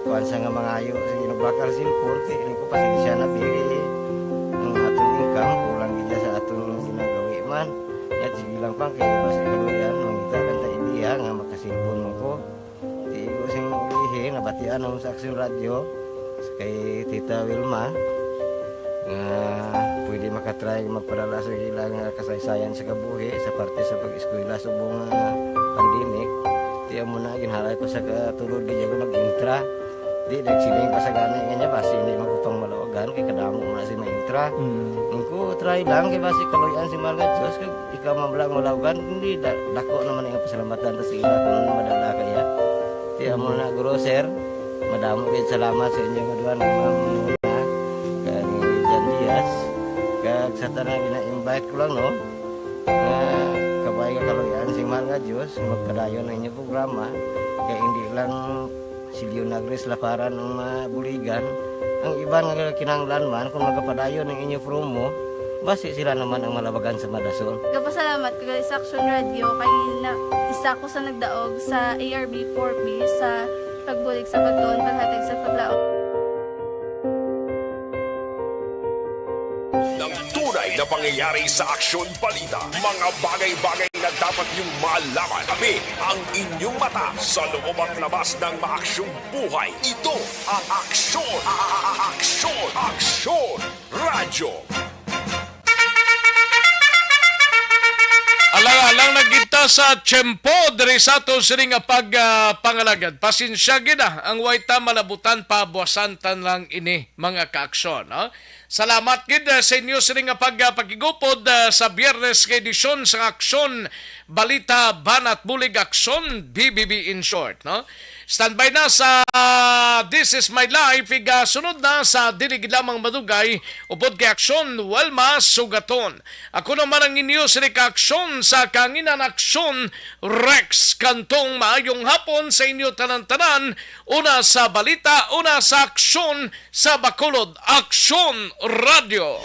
Kuan sa nga mangayo, sige, nagbakal sa import, eh, ini ko, pasensya na, pili, eh. Ang aton income, kulang gid sa aton ginagawi man. Yat, sige lang, pang, kay basi kaluyan, mangita lang ta idea nga makasilpon mo ko. Di ko sing ilihi, nabatian ako sa Aksyon Radyo, sa kay Tita Wilma, nga pwede makatry magpadala sa ilang, ah, kasaysayan sa kabuhi sa parte sa pag-eskwela subong nga pandemic. Di amo na, ginhalay ko sa katulod, di ako nag-intra. Di, nagsiling pa sa gani nga niya, basi hindi man ko pang malawagan, kay kadamo mo na si ma-intra. Mm. Ang ko, try lang, kay basi kaluyan si mahal nga Diyos, kag ikaw man lang malawagan, hindi, da-, dako naman ang pasalamatan ta sa ila kung ano madala kaya. Di amo na, guro, sir, madamo kayo salamat sa inyo nga duha, ni Ma'am Mona, kag ni Jan Diaz, kag sa tanan, gina-invite ko lang, no? Nga kabay nga kaluyan si mahal nga Diyos, magpadayon ang inyong programa, kay hindi lang si Leonagres Laparan ang mabuligan, ang iban nga kinahanglan man kung magapadayon ang inyo promo, basi sila naman ang malabagan sa madasol. Gapasalamat ko gali sa Aksyon Radyo kay na, isa ko sa nagdaog sa A R B four B sa pagbulig sa pagtuon, paghatag sa paglaom. Ng tunay na pangyayari sa aksyon, balita, mga bagay-bagay na dapat niyong malaman. Kami ang inyong mata sa loob at labas ng maaksyong buhay. Ito ang Aksyon, a-, a-, a-, Aksyon, Aksyon Radyo. Alang-alang na kita sa tiyempo diri sa aton sini nga pag, ah, pangalagad. Pasensya gid, ah, ang way ta malabutan, pabuasan ta lang ini, mga kaaksyon, no? Salamat gid, ah, sa inyo sini nga pag, ah, pakigupod, ah, sa Biyernes nga edisyon sa Aksyon, Balita, Banat Bulig, Aksyon, B B B in short, no? Standby na sa This Is My Life, igasunod na sa dili gid lamang madugay, upod kay Aksyon, Welma Sugaton. Ako naman ang inyo sini ka Aksyon sa kahanginan, Aksyon, Rex Cantong. Maayong hapon sa inyo tanan-tanan, una sa balita, una sa aksyon, sa Bacolod, Aksyon Radyo.